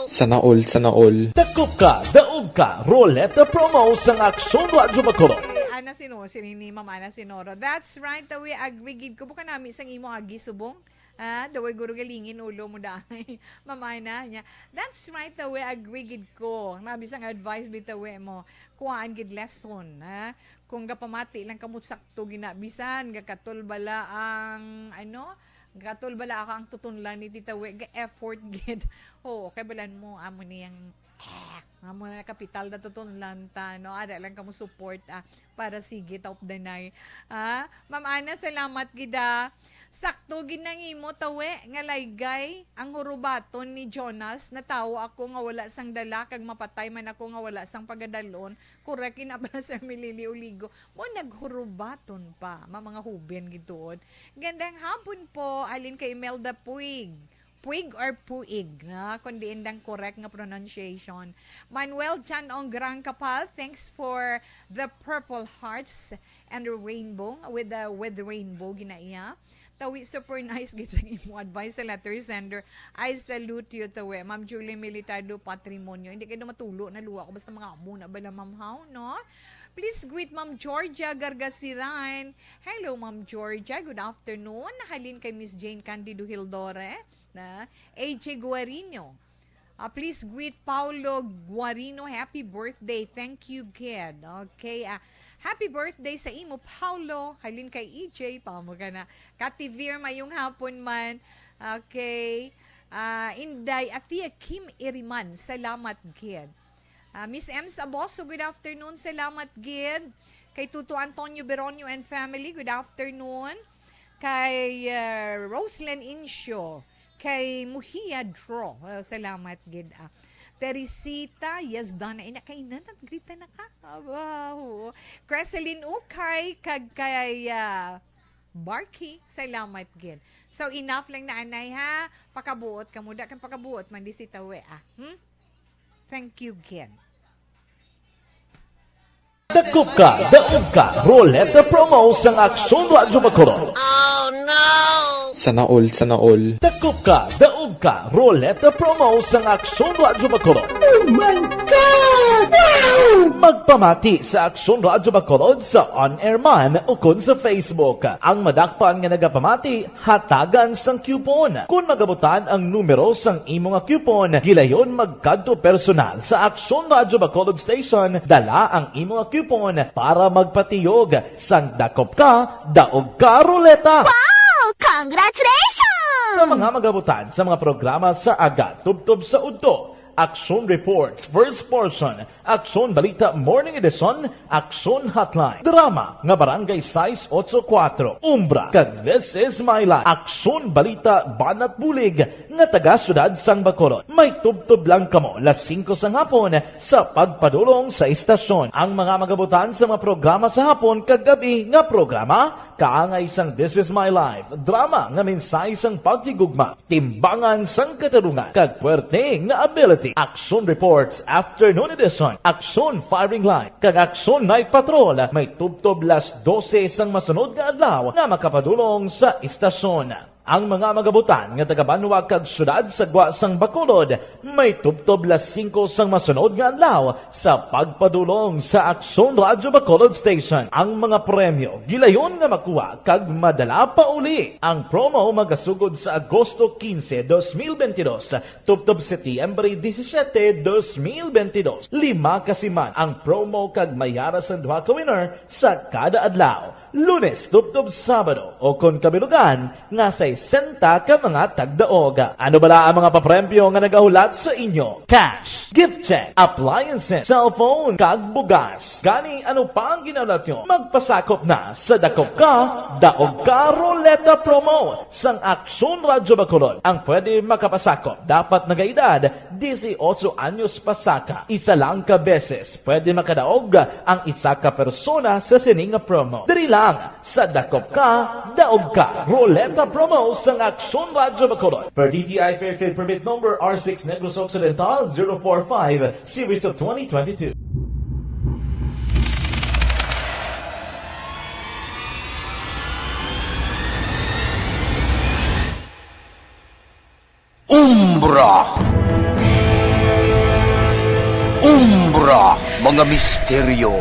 Sana all, sana all. Dakop ka, daog ka, Roleta Promo sang Aksyon Radyo Bacolod. Ana Sino, sini ni Ma'am Ana Sinoro. That's right, tawi, agree gid ko. Buka nami sang imo agi subong. Ah, daway guro galingin ulo mo dahil. Ma'am Ana niya. That's right, tawi, agree gid ko. Nabi sang advice bitawi mo. Kuhaan gid lesson, ha? Kung gapamati lang kamo sakto ginabisan, gakatol bala ang, ano, gakatol bala ako ang tutunlan ni Tita We, ga-effort gid. Oo, kay balan mo, amo niyang, eh, amo na kapital na tutunlan ta, no? Ada lang kamo support, ah, para sige, top the night. Ah, Ma'am Ana, salamat gid, ah. Sakto gid nang imo, tawe, nga laygay ang hurubaton ni Jonas, natawo ako nga wala sang dala, kag mapatay man ako nga wala sang pagadalon. Correct, ina bala, Sir Milili Uligo. Mo naghurubaton pa, ma mga huben gituod. Gandang hapon po, halin kay Imelda Puig. Puig or Puig, na kung diin dang correct nga pronunciation. Manuel Chan Ong Grang Kapal, thanks for the purple hearts and the rainbow, with the, with rainbow, ginaiya. Tawi, super nice gid sa imo advice sa letter sender. I salute you, Tawi. Ma'am Julie Militado Patrimonio. Hindi kayo matulo na luwa ko. Basta mga amo na bala, ma'am, how, no? Please greet Ma'am Georgia Gargasiran. Hello, Ma'am Georgia. Good afternoon. Halin kay Miss Jane Candido Hildore. Na, A J Guarino. Ah, please greet Paulo Guarino. Happy birthday. Thank you, kid. Okay. Ah, happy birthday sa imo, Paulo. Halin kay E J. Pamo ka na. Kati Vir, mayong hapon man. Okay. Ah, Inday, Atia Kim Iriman. Salamat, kid. Ah, Miss M Saboso, good afternoon. Salamat, gid. Kay Tuto Antonio Beronio and family, good afternoon. Kay, ah, Roslyn Incio, kay Muhia Draw, ah, salamat, gid. Ah, Teresita, yes, Donna, ina, kay nanat, grita na ka. Aba, oo. Creseline Ukay, kag kay, ah, Barky, salamat, gid. So, enough lang na, anay, ha? Pakabuot ka mo. Da kang pakabuot man di si Tawe, ah. Hmm? Thank you, gid. Dakop ka, daog ka, Roleta Promo sang Aksyon Radyo Bacolod. Sana all, sana all. Dakop ka, daog ka, Roleta Promo sang Aksyon Radyo Bacolod. Oh my God! Wow! Magpamati sa Aksyon Radyo Bacolod sa on-air man ukon sa Facebook. Ang madakpan nga nagapamati, hatagan sang coupon. Kon magabutan ang numero sang imo nga coupon, gilayon magkadto personal sa Aksyon Radyo Bacolod Station, dala ang imo nga coupon para magpatiyog sang dakop ka, daog ka, Roleta! Wow! Congratulations! Sa mga magabutan sa mga programa sa aga, tubtob sa udto, Aksyon Reports, First Portion, Aksyon Balita Morning Edition, Aksyon Hotline, drama nga Barangay sais otso kuwatro, Umbra, kag This Is My Life, Aksyon Balita Banat Bulig nga taga Siyudad sang Bacolod. May tubtob lang kamo las singko sang hapon sa pagpadulong sa istasyon. Ang mga magabutan sa mga programa sa hapon kag gab-i nga programa, kaangay sang This Is My Life, drama nga mensahe sang paghigugma, timbangan sang katarungan, kag puwerte nga ability. Aksyon Reports Afternoon Edition, Aksyon Firing Line, kag Aksyon Night Patrol may tubtob las dose sang masunod nga adlaw nga makapadulong sa istasyon. Ang mga magabutan nga taga-banwa kag siyudad sa gwa sang Bacolod may tubtob las singko sang masunod nga adlaw sa pagpadulong sa Aksyon Radyo Bacolod Station. Ang mga premyo gilayon nga makuha kag madala pa uli. Ang promo magasugod sa Agosto quince, dos mil veintidós, tubtob Setyembre disisiete, dos mil veintidós. Lima ka siman ang promo kag may ara sang duha ka winner sa kada adlaw, Lunes tubtob Sabado, o kon kabilugan nga sais sesenta ka mga tagdaog. Ano bala ang mga papremyo nga nagahulat sa inyo? Cash, gift check, appliances, cellphone, kag bugas. Gani, ano pa ang ginahulat nyo? Magpasakop na sa Dakop Ka, Daog Ka Ruleta Promo sang Aksyon Radyo Bacolod. Ang pwede makapasakop dapat nagaedad dieciocho anyos pasaka. Isa lang ka beses pwede makadaog ang isa ka persona sa sini nga promo. Diri lang sa Dakop Ka, Daog Ka. Ruleta Promo sang Aksyon Radyo Bacolod. Per D T I Fair Trade Permit Number R six Negros Occidental zero four five, Series of twenty twenty-two. Umbra. Umbra, mga misteryo,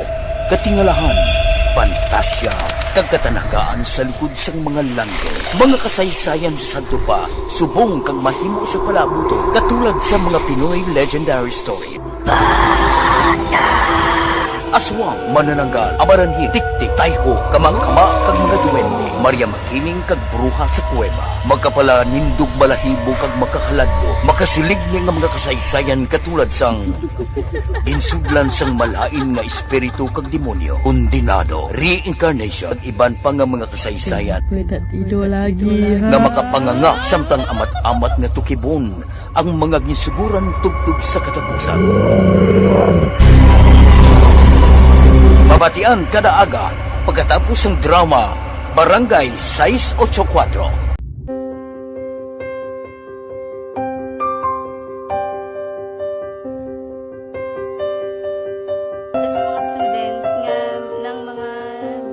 katingalahan, pantasya, kag katanagaan sa likod sang mga langit. Mga kasaysayan sa sadto pa, subong kag mahimo sa palaabuton, katulad sa mga Pinoy legendary story. Aswang, manananggal, amaranhit, tiktik, tayho, kamakama, kag mga duwende, Maria Makiling, kag bruha sa kuweba. Makapalanindog balahibo kag makahaladlo, makasiligni nga mga kasaysayan katulad sang ginsudlan sang malain nga espiritu kag demonyo, kondenado, reincarnation, kag iban pa nga mga kasaysayan Pwede ido lagi, ha? Nga makapanganga samtang amat-amat nga tukibon ang mga ginsuguran tubtob sa katapusan. Mabatian kada aga pagkatapos sang drama, Barangay sais ocho kuwatro. Sa mga students nga nang mga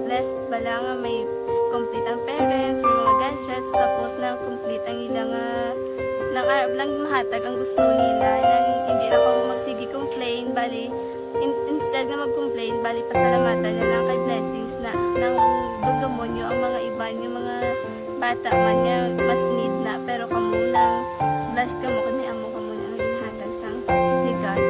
blessed bala nga may complete ang parents, may mga gadgets, tapos nang complete ang ila nga, nang arab lang mahatag ang gusto nila, nang hindi na kamo magsige complain, bali, in-, instead nga mag-complain, bali, pasalamatan na lang kay blessings na, nang dumdumo nyo ang mga iban nga mga bata man nga mas need na, pero kamo nang blessed kamo kay may amo kamo na nga ginhatag sang ni God.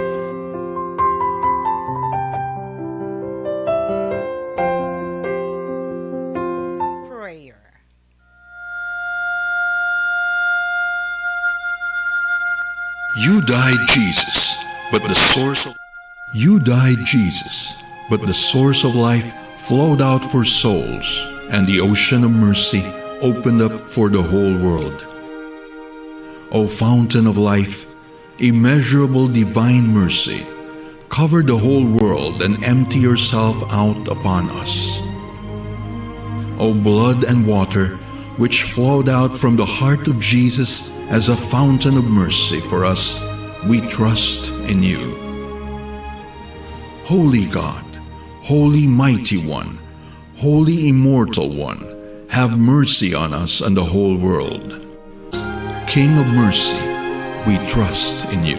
Prayer. You died, Jesus, but the source of You died, Jesus, but the source of life flowed out for souls, and the ocean of mercy opened up for the whole world. O fountain of life, immeasurable divine mercy, cover the whole world and empty yourself out upon us. O blood and water, which flowed out from the heart of Jesus as a fountain of mercy for us, we trust in you. Holy God, Holy Mighty One, Holy Immortal One, have mercy on us and the whole world. King of mercy, we trust in you.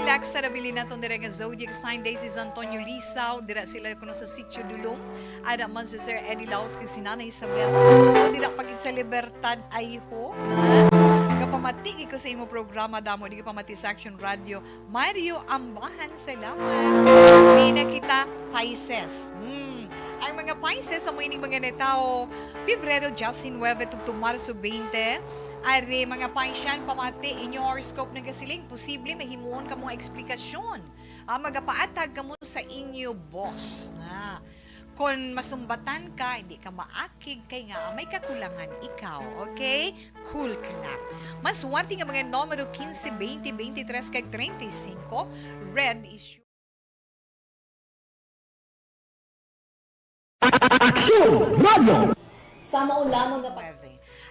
Relax sa nabilin naton dira nga zodiac sign. Daisy Antonio Lisao, dira sila kuno sa Sitio Dulong. Ada man si Sir Eddie Laos kag si Nanay Isabel. O, dira pa gid sa Libertad, ay ho. Gapamati gid ko sa imo programa, damo di gapamati sa Action Radio. Mario Ambahan, salamat. Di na kita Pisces. Hmm. Ang mga Pisces, amo ining mga natawo, Pebrero diecinuebe tubtob Marso veinte. Ari, mga Piscean, pamati, inyo horoscope nagasiling, posible mahimuon kamo nga eksplikasyon. Ah, magapaatag kamo sa inyo boss. Ah, kon masumbatan ka, hindi ka maakig kay nga may kakulangan ikaw, okay? Cool ka lang. Maswerte nga mga numero quince, veinte, veintitrés, kag treinta y cinco. Red is your Aksyon Radio. Sa mao lamang nga pa-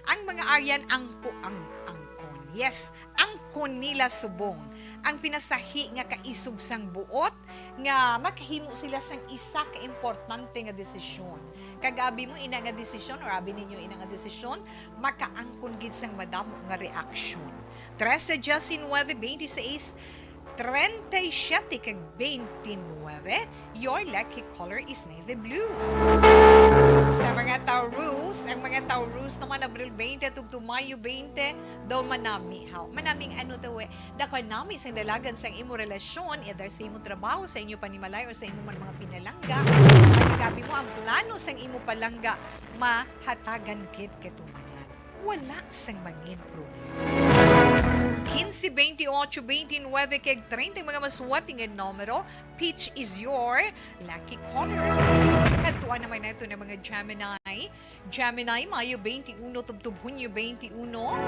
Ang mga Aryan, angko-, ang, angkon. Yes, angkon nila subong ang pinasahi nga kaisog sang buot nga makahimo sila sang isa ka importante nga desisyon. Kag abi mo ina nga desisyon, or abi ninyo ina nga desisyon, makaangkon gid sang madamo nga reaksyon. Trese, diecinuebe, veintiséis, treinta y siete, kag veintinuebe, your lucky color is navy blue. Sa mga Taurus, Ang mga Taurus naman, Abril twenty tubtob Mayo twenty, daw manami, haw. Manaming ano to, eh? Daw kanami sang dalagan sang imo relasyon, either sa imo trabaho, sa inyo panimalay, or sa imo man mga pinalangga. Ang gabi mo, ang plano sang imo palangga, mahatagan gid katumanan. Wala sang mangin problema. Quince, veintiocho, veintinueve, kag treinta ang mga maswerte nga numero. Peach is your lucky color. Kadtuan naman nato ng mga Gemini. Gemini, Mayo twenty-one tubtob Hunyo twenty-one.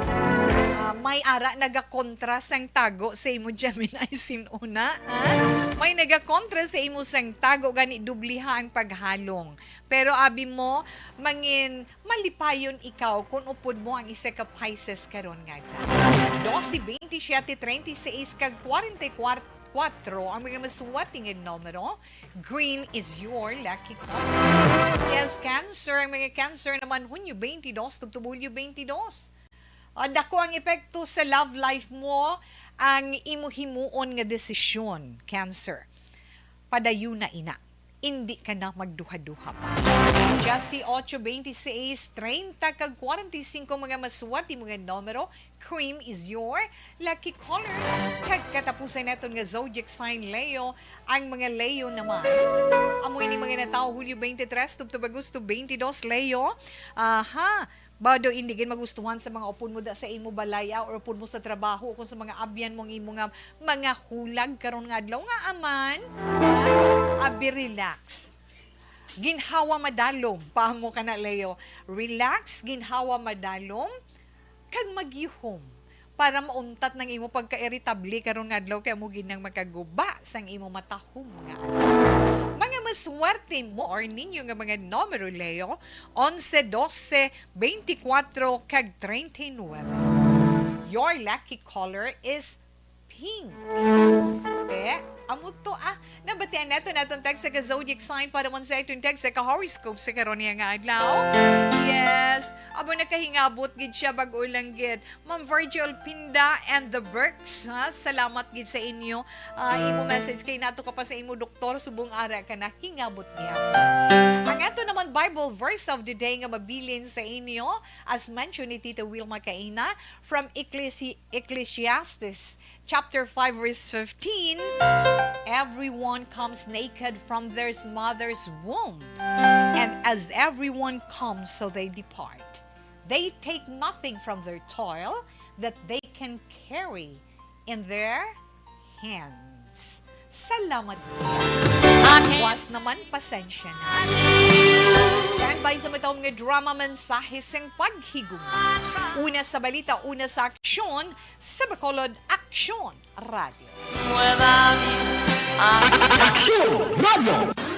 Ah, may ara nagakontra sang tago sa imo, Gemini, sin-o na, ha? May nagakontra sa imo sang tago, gani dubliha ang paghalong. Pero abi mo, mangin malipayon ikaw kon upod mo ang isa ka Pisces karon nga adlaw. Doce, veintisiete, treinta y seis, kag kwarenta y kuatro ang mga maswerte nga numero. Green is your lucky color. Yes, Cancer. Ang mga Cancer naman, Hunyo twenty-two, tubtob Hulyo twenty-two. Ah, dako ang epekto sa love life mo ang imo himuon nga desisyon, Cancer. Padayon na ina. Indi ka na magduha-duha pa. Dieciocho, veintiséis, treinta, kag kwarenta y cinco mga maswerte mo nga numero. Cream is your lucky color. Kag katapusan naton nga zodiac sign, Leo. Ang mga Leo naman, amo ini mga natawo Hulyo twenty-three tubtob Agosto twenty-two, Leo. Aha. Ba daw indi gid magustuhan sa mga upod mo da sa imo balay, ah, or upod mo sa trabaho, o kung sa mga abyan mo ang imo nga mga hulag karon nga adlaw nga aman, ah, abi, relax. Ginhawa madalom, pa mo kana, Leo. Relax, ginhawa madalom, kag magyuhom para mauntat nang imo pagka-iritable karon nga adlaw, kay amo gid nang makaguba sang imo matahom nga adlaw. Mga maswerte mo or ninyo nga mga numero, Leo, onse, doce, twenty-four, kag treinta y nueve. Your lucky color is pink. Eh, amo to, ah. Nabatian nato naton tag sa ka zodiac sign para man sa iton tag sa ka horoscope sa karon niya nga adlaw. Yes, abo, nakahingabot gid siya, bag-o lang gid. Ma'am Virgil Pinda and the Burks, ha? Salamat gid sa inyo. Ah, imo message kay nato ka pa sa imo doktor, subong ara ka na, hingabot gyapon. Ang ato naman Bible verse of the day nga mabilin sa inyo, as mentioned ni Tita Wilma kaina, from Ecclesi-, Ecclesiastes chapter five, verse fifteen, "Everyone comes naked from their mother's womb, and as everyone comes, so they depart. They take nothing from their toil that they can carry in their hands." Salamat. Amen. Was naman, pasensya na. Standby sa matawag nga drama, mensahe sang paghigugma. Una sa balita, una sa aksyon, sa Bacolod Aksyon Radio. Aksyon Radio.